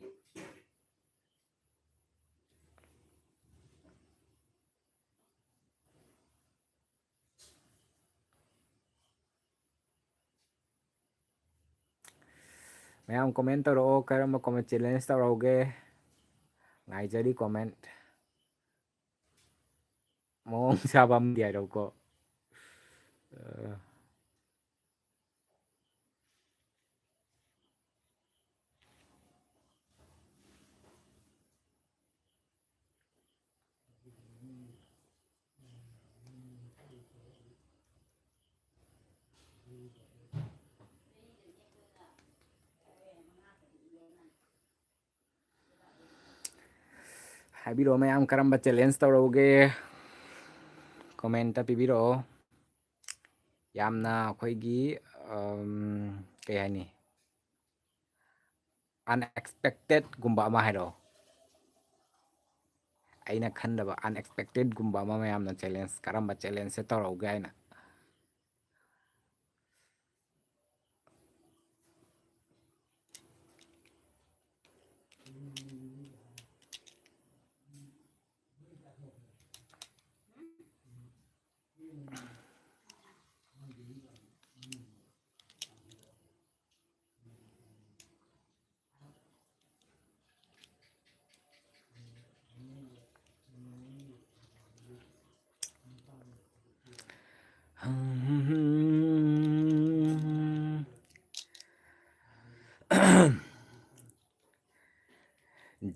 ꯃꯌꯥꯝ ꯀꯣꯃꯦꯟꯠ ꯇꯧꯔꯛꯑꯣ, ꯀꯔꯝꯕ ꯀꯣꯃꯦꯟꯠ ꯆꯦꯂꯦꯟꯖ ꯇꯧꯔꯛꯎꯒꯦ? ꯉꯥꯏꯖꯔꯤ ꯀꯣꯃꯦꯟꯠ꯫ ꯃꯑꯣꯡ ꯆꯥꯕ ꯑꯃꯗꯤ ꯍꯥꯏꯔꯛꯎꯀꯣ꯫ ꯑ꯫ ꯍꯥꯏꯕꯤꯔꯛꯑꯣ ꯃꯌꯥꯝ, ꯀꯔꯝꯕ ꯆꯦꯂꯦꯟꯖ ꯇꯧꯔꯛꯎꯒꯦ? ꯀꯣꯃꯦꯟꯠꯇ ꯄꯤꯕꯤꯔꯛꯑꯣ꯫ ꯌꯥꯝꯅ ꯑꯩꯈꯣꯏꯒꯤ, ꯑꯝ, ꯀꯩ ꯍꯥꯏꯅꯤ? ꯑꯟꯑꯦꯛꯁꯄꯦꯛꯇꯦꯠꯒꯨꯝꯕ ꯑꯃ ꯍꯥꯏꯔꯛꯑꯣ꯫ ꯑꯩꯅ ꯈꯟꯗꯕ ꯑꯟꯑꯦꯛꯁꯄꯦꯛꯇꯦꯠꯒꯨꯝꯕ ꯑꯃ ꯃꯌꯥꯝꯅ ꯆꯦꯂꯦꯟꯖ, ꯀꯔꯝꯕ ꯆꯦꯂꯦꯟꯖꯁꯦ ꯇꯧꯔꯛꯎꯒꯦ ꯍꯥꯏꯅ꯫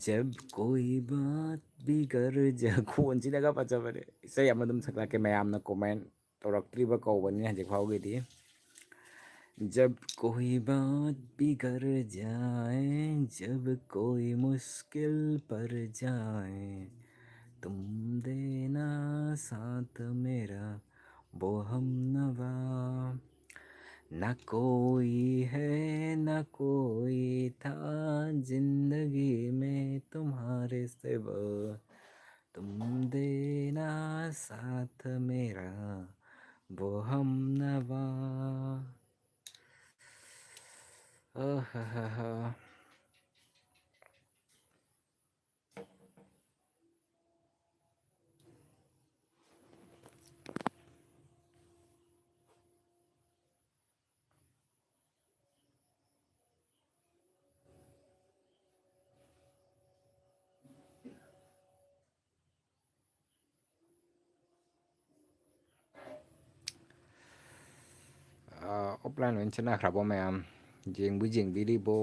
ꯖꯕ ꯀꯣꯏ ꯕꯥꯠ ꯕꯤꯒꯔ ꯖ ꯈꯣꯟꯁꯤꯅꯒ ꯐꯖꯕꯅꯦ꯫ ꯏꯁꯩ ꯑꯃ ꯑꯗꯨꯝ ꯁꯛꯂꯛꯀꯦ, ꯃꯌꯥꯝꯅ ꯀꯣꯃꯦꯟ ꯇꯧꯔꯛꯇ꯭ꯔꯤꯕ ꯀꯧꯕꯅꯤꯅ ꯍꯧꯖꯤꯛ ꯐꯥꯎꯒꯤꯗꯤ꯫ जब कोई बात बिगड़ जाए, जब कोई मुश्किल पड़ जाए, तुम देना साथ मेरा वो हम नवा। ना कोई है ना कोई था जिंदगी में तुम्हारे सिवा, तुम देना साथ मेरा वो हम नवा। ꯑꯣꯐꯂꯥꯏꯟ ꯂꯣꯏ ꯆꯠꯅꯈ꯭ꯔꯕꯣ ꯃꯌꯥꯝ? ꯌꯦꯡꯕꯨ ꯌꯦꯡꯕꯤꯔꯤꯕꯣ?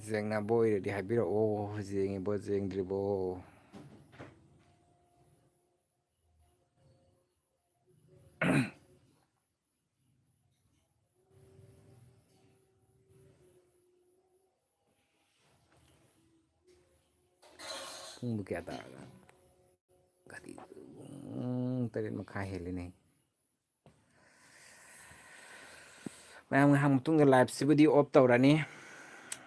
ꯌꯦꯡꯅꯕ ꯑꯣꯏꯔꯗꯤ ꯍꯥꯏꯕꯤꯔꯛꯑꯣ, ꯌꯦꯡꯉꯤꯕꯣ ꯌꯦꯡꯗ꯭ꯔꯤꯕꯣ? ꯄꯨꯡꯕꯨ ꯀꯌꯥ ꯇꯥꯔꯒꯦ? ꯀꯔꯤ, ꯄꯨꯡ ꯇꯔꯦꯠ ꯃꯈꯥꯏ ꯍꯦꯜꯂꯤꯅꯦ꯫ ꯃꯌꯥꯝ ꯉꯥꯏꯍꯥꯛ ꯃꯇꯨꯡꯗ ꯂꯥꯏꯞꯁꯤꯕꯨꯗꯤ ꯑꯣꯐ ꯇꯧꯔꯅꯤ꯫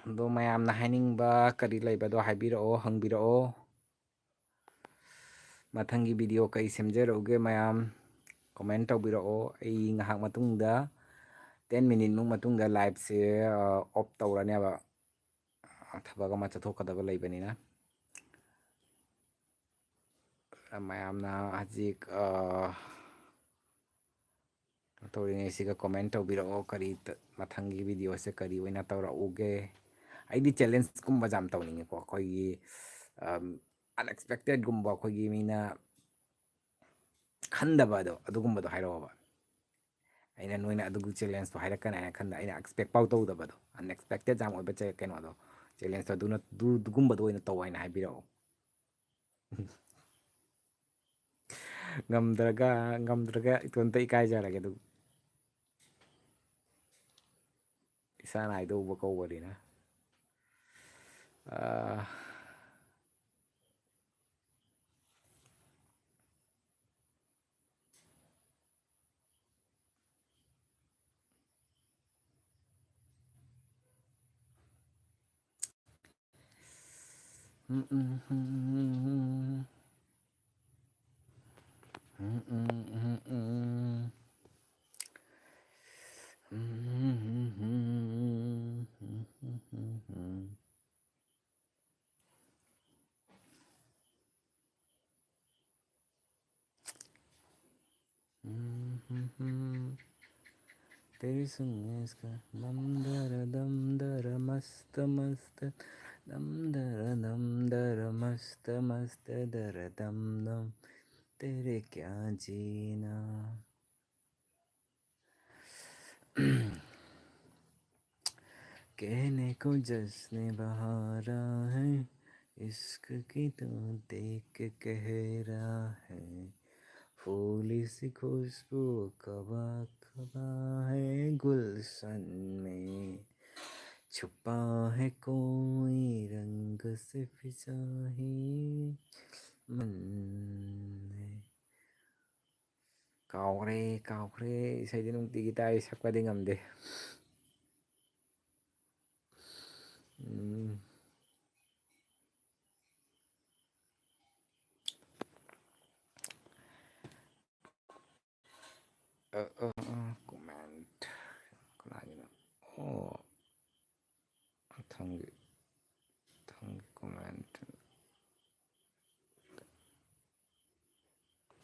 ꯑꯗꯣ ꯃꯌꯥꯝꯅ ꯍꯥꯏꯅꯤꯡꯕ ꯀꯔꯤ ꯂꯩꯕꯗꯣ ꯍꯥꯏꯕꯤꯔꯛꯑꯣ, ꯍꯪꯕꯤꯔꯛꯑꯣ꯫ ꯃꯊꯪꯒꯤ ꯚꯤꯗꯤꯑꯣ ꯀꯩ ꯁꯦꯝꯖꯔꯛꯎꯒꯦ ꯃꯌꯥꯝ ꯀꯣꯃꯦꯟ ꯇꯧꯕꯤꯔꯛꯑꯣ꯫ ꯑꯩ ꯉꯥꯏꯍꯥꯛ ꯃꯇꯨꯡꯗ, ꯇꯦꯟ ꯃꯤꯅꯤꯠꯃꯨꯛ ꯃꯇꯨꯡꯗ ꯂꯥꯏꯞꯁꯦ ꯑꯣꯐ ꯇꯧꯔꯅꯦꯕ, ꯊꯕꯛ ꯑꯃ ꯆꯠꯊꯣꯛꯀꯗꯕ ꯂꯩꯕꯅꯤꯅ꯫ ꯃꯌꯥꯝꯅ ꯍꯧꯖꯤꯛ ꯇꯧꯔꯤꯉꯩꯁꯤꯒ ꯀꯣꯃꯦꯟ ꯇꯧꯕꯤꯔꯛꯑꯣ, ꯀꯔꯤ ꯃꯊꯪꯒꯤ ꯚꯤꯗꯤꯑꯣꯁꯦ ꯀꯔꯤ ꯑꯣꯏꯅ ꯇꯧꯔꯛꯎꯒꯦ꯫ ꯑꯩꯗꯤ ꯆꯦꯂꯦꯟꯖꯀꯨꯝꯕꯁꯦ ꯌꯥꯝ ꯇꯧꯅꯤꯡꯉꯦꯀꯣ, ꯑꯩꯈꯣꯏꯒꯤ ꯑꯟꯑꯦꯛꯁꯄꯦꯛꯇꯦꯠꯒꯨꯝꯕ, ꯑꯩꯈꯣꯏꯒꯤ ꯃꯤꯅ ꯈꯟꯗꯕ ꯑꯗꯣ, ꯑꯗꯨꯒꯨꯝꯕꯗꯣ ꯍꯥꯏꯔꯛꯑꯣꯕ꯫ ꯑꯩꯅ ꯅꯣꯏꯅ ꯑꯗꯨꯒꯤ ꯆꯦꯂꯦꯟꯖꯇꯣ ꯍꯥꯏꯔꯛꯀꯅꯤ ꯍꯥꯏꯅ ꯈꯟꯗ, ꯑꯩꯅ ꯑꯦꯛꯁꯄꯦꯛ ꯐꯥꯎ ꯇꯧꯗꯕꯗꯣ, ꯑꯟꯑꯦꯛꯁꯄꯦꯛꯇꯦꯠ ꯌꯥꯝ ꯑꯣꯏꯕ ꯆꯦ-, ꯀꯩꯅꯣꯗꯣ, ꯆꯦꯂꯦꯟꯖꯇꯣ ꯑꯗꯨꯅ, ꯑꯗꯨ-, ꯑꯗꯨꯒꯨꯝꯕꯗꯣ ꯑꯣꯏꯅ ꯇꯧ ꯍꯥꯏꯅ ꯍꯥꯏꯕꯤꯔꯛꯑꯣ꯫ ꯉꯝꯗ꯭ꯔꯒ, ꯉꯝꯗ꯭ꯔꯒ ꯏꯇꯣꯝꯇ ꯏꯀꯥꯏꯖꯔꯒꯦ ꯑꯗꯨ꯫ ꯏꯁꯥꯅ ꯍꯥꯏꯗꯣꯛꯎꯕ ꯀꯧꯕꯅꯤꯅ꯫ ꯑꯥ꯫ तेरी सुन इसका दम दर दम दर मस्त मस्त दम दर दम दर मस्त मस्त दर दम दम तेरे क्या जीना। कहने को जश्न बहारा है, इश्क की तो देख कह रहा है। फूली सी खुशबू कबा कबा है गुलशन में, छुपा है कोई रंग से फिजा ही मन है। ꯀꯥꯎꯈ꯭ꯔꯦ, ꯀꯥꯎꯈ꯭ꯔꯦ꯫ ꯏꯁꯩꯗꯤ ꯅꯨꯡꯇꯤꯒꯤ ꯇꯥꯏ, ꯁꯛꯄꯗꯤ ꯉꯝꯗꯦ꯫ ꯎꯝ꯫ ꯑ, ꯑ, ꯑ, comment꯫ ꯀꯅꯥꯒꯤꯅꯣ? ꯑꯣ꯫ ꯃꯊꯪꯒꯤ, ꯃꯊꯪꯒꯤ comment꯫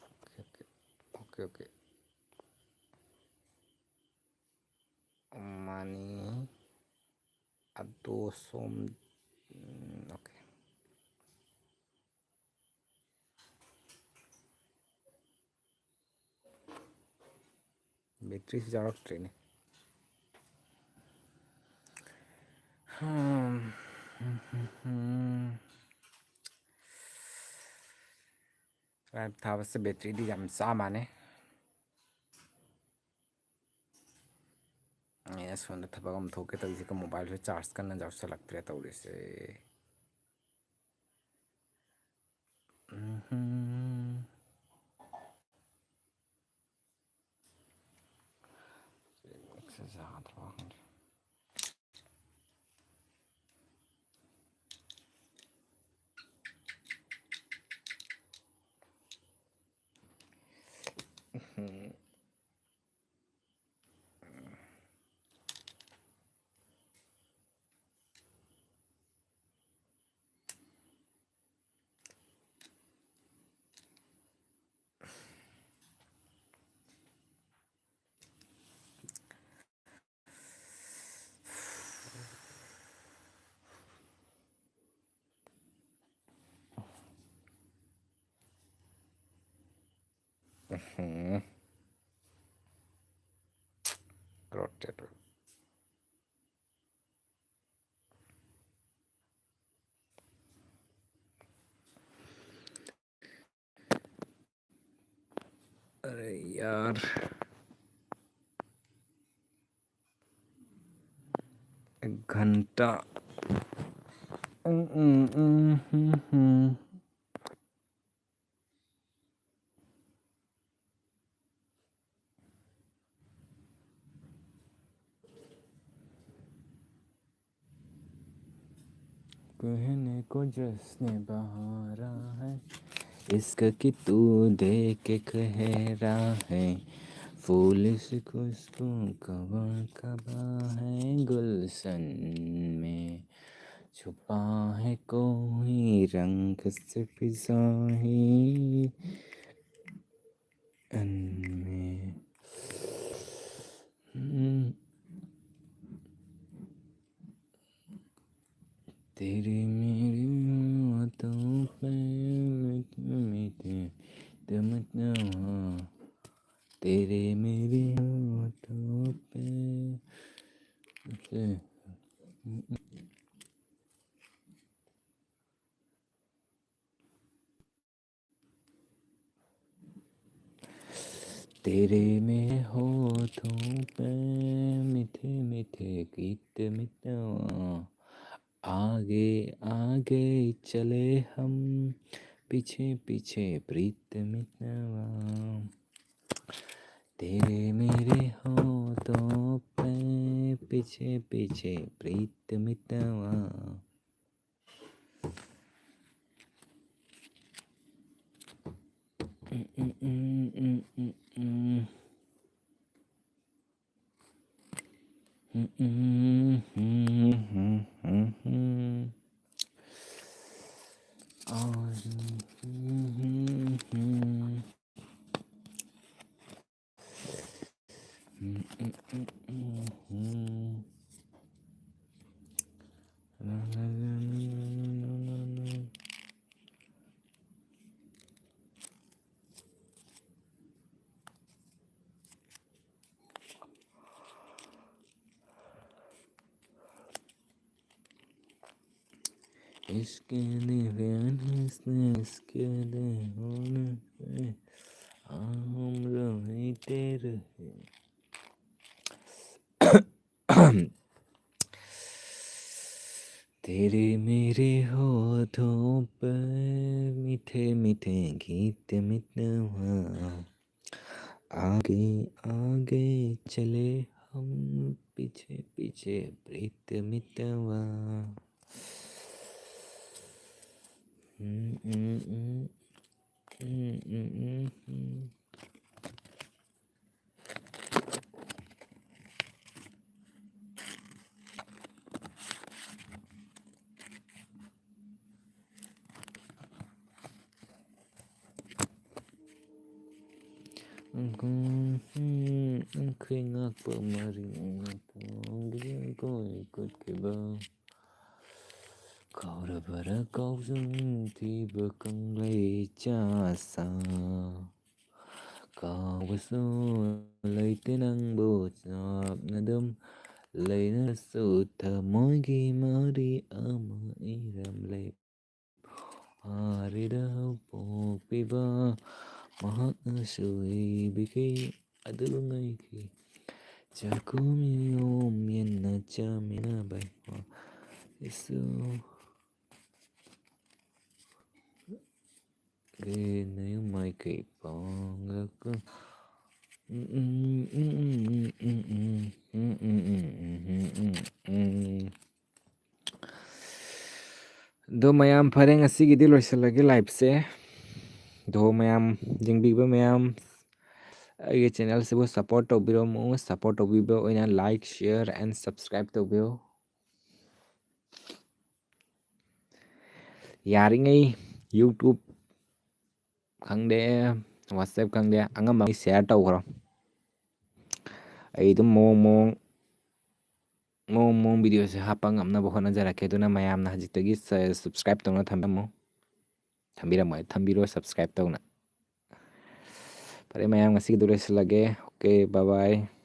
Okay, okay. Okay, okay. ꯃꯥꯅꯤ꯫ ꯑꯗꯣ ꯁꯣꯝ, ꯎꯝ, ꯑꯣꯀꯦ꯫ ꯕꯦꯇ꯭ꯔꯤꯁꯤ ꯌꯥꯎꯔꯛꯇ꯭ꯔꯦꯅꯦ꯫ ꯍꯝ, ꯍꯝ, ꯍꯝ, ꯍꯝ꯫ ꯂꯥꯏꯞ ꯊꯥꯕꯁꯦ ꯕꯦꯇ꯭ꯔꯤꯗꯤ ꯌꯥꯝ ꯆꯥ ꯃꯥꯟꯅꯦ꯫ ꯑꯩ ꯑꯁꯣꯝꯗ ꯊꯕꯛ ꯑꯃ ꯊꯣꯛꯀꯦ ꯇꯧꯔꯤꯁꯤꯒ ꯃꯣꯕꯥꯏꯜꯁꯨ ꯆꯥꯔꯖ ꯀꯟꯅ ꯌꯥꯎꯁꯜꯂꯛꯇ꯭ꯔꯦ ꯇꯧꯔꯤꯁꯦ꯫ ꯎꯝꯍꯨꯝ꯫ ꯅꯦꯠꯋꯥꯛꯁꯦ ꯌꯥꯗ꯭ꯔꯕ ꯈꯪꯗꯦ꯫ ꯎꯝꯍꯨꯝ꯫ ꯎꯝꯍꯨꯝ꯫ ꯔꯣꯇꯦꯠ꯫ अरे यार, एक घंटा। उम, उम, उम, हम्म, हम्म। कहने को जश्न बहारा है, इश्क की तू दे के कहरा है, फूल सी खुशबू कबा कबा है गुलशन में, छुपा है कोई रंग से फिजा ही इनमें। हम्म। तेरी मेरी बातों पे मीठे मीठे तमन्ना। तेरे मेरे होठों पे। तेरे मेरे होठों पे मीठे मीठे गीत मितवा। आगे आगे चले हम, पीछे पीछे प्रीत मितवा। तेरे मेरे होठों पे पीछे पीछे प्रीत मितवा। इसके लिए प्यार है, इसके लिए होना है, हम रहे तेरे। तेरे मेरे होठों पर मीठे मीठे गीत मितवा। आगे आगे चले हम, पीछे पीछे प्रीत मितवा। हम्म, हम्म, हम्म। हम्म, हम्म, हम्म, हम्म। ꯑꯩꯈꯣꯏ ꯉꯥꯛꯄ ꯃꯔꯤ ꯉꯥꯛꯄ ꯀꯣꯏ ꯀꯨꯠꯈꯤꯕ꯫ ꯀꯥꯎꯔꯕꯔꯥ ꯀꯥꯎꯖꯨꯡ ꯊꯤꯕ ꯀꯪꯂꯩ ꯆꯥꯁꯥ꯫ ꯀꯥꯎ ꯁꯨ ꯂꯩꯇꯦ ꯅꯪꯕꯨ ꯆꯥꯛꯅ ꯑꯗꯨꯝ ꯂꯩꯅꯁꯨ ꯊꯃꯣꯏꯒꯤ ꯃꯔꯤ ꯑꯃ ꯏꯔꯝꯂꯦ꯫ ꯐꯥꯔꯤꯗ ꯄꯣꯛꯄꯤꯕ ꯃꯍꯥꯛꯅꯁꯨ ꯏꯕꯤꯈꯤ ꯑꯗꯨ ꯉꯥꯏꯈꯤ꯫ ꯆꯥꯛꯈꯨꯝ ꯌꯣꯝ ꯌꯦꯟꯅ ꯆꯥꯃꯤꯟꯅꯕ ꯏꯁꯨ ꯅꯌꯨꯝ ꯃꯥꯏꯀꯩ ꯄꯥꯡꯂꯒ ꯑꯗꯣ ꯃꯌꯥꯝ, ꯐꯔꯦ, ꯉꯁꯤꯒꯤꯗꯤ ꯂꯣꯏꯁꯤꯜꯂꯒꯦ liveꯁꯦ꯫ ꯑꯗꯣ ꯃꯌꯥꯝ ꯌꯦꯡꯕꯤꯕ ꯃꯌꯥꯝ, ꯑꯩꯒꯤ channelꯁꯤꯕꯨ support ꯇꯧꯕꯤꯔꯝꯃꯨ꯫ Support ꯇꯧꯕꯤꯕ ꯑꯣꯏꯅ like, share and subscribe ꯇꯧꯕꯤꯌꯨ꯫ ꯌꯥꯔꯤꯉꯩ YouTube ꯈꯪꯗꯦ, WhatsApp ꯈꯪꯗꯦ, ꯑꯉꯝꯕ share ꯇꯧꯈ꯭ꯔꯣ꯫ ꯑꯩ ꯑꯗꯨꯝ ꯃꯑꯣꯡ ꯃꯑꯣꯡ, ꯃꯑꯣꯡ ꯃꯑꯣꯡ videoꯁꯦ ꯍꯥꯞꯄ ꯉꯝꯅꯕ ꯍꯣꯠꯅꯖꯔꯛꯀꯦ꯫ ꯑꯗꯨꯅ ꯃꯌꯥꯝꯅ ꯍꯧꯖꯤꯛꯇꯒꯤ ꯁ-, subscribe ꯇꯧꯅ ꯊꯝꯕꯤꯔꯝꯃꯨ, ꯊꯝꯕꯤꯔꯝꯃꯣ, ꯊꯝꯕꯤꯔꯣ subscribe ꯇꯧꯅ꯫ ꯐꯔꯦ ꯃꯌꯥꯝ, ꯉꯁꯤꯒꯤꯗꯨ ꯂꯣꯏꯁꯤꯜꯂꯒꯦ꯫ Okay, bye bye꯫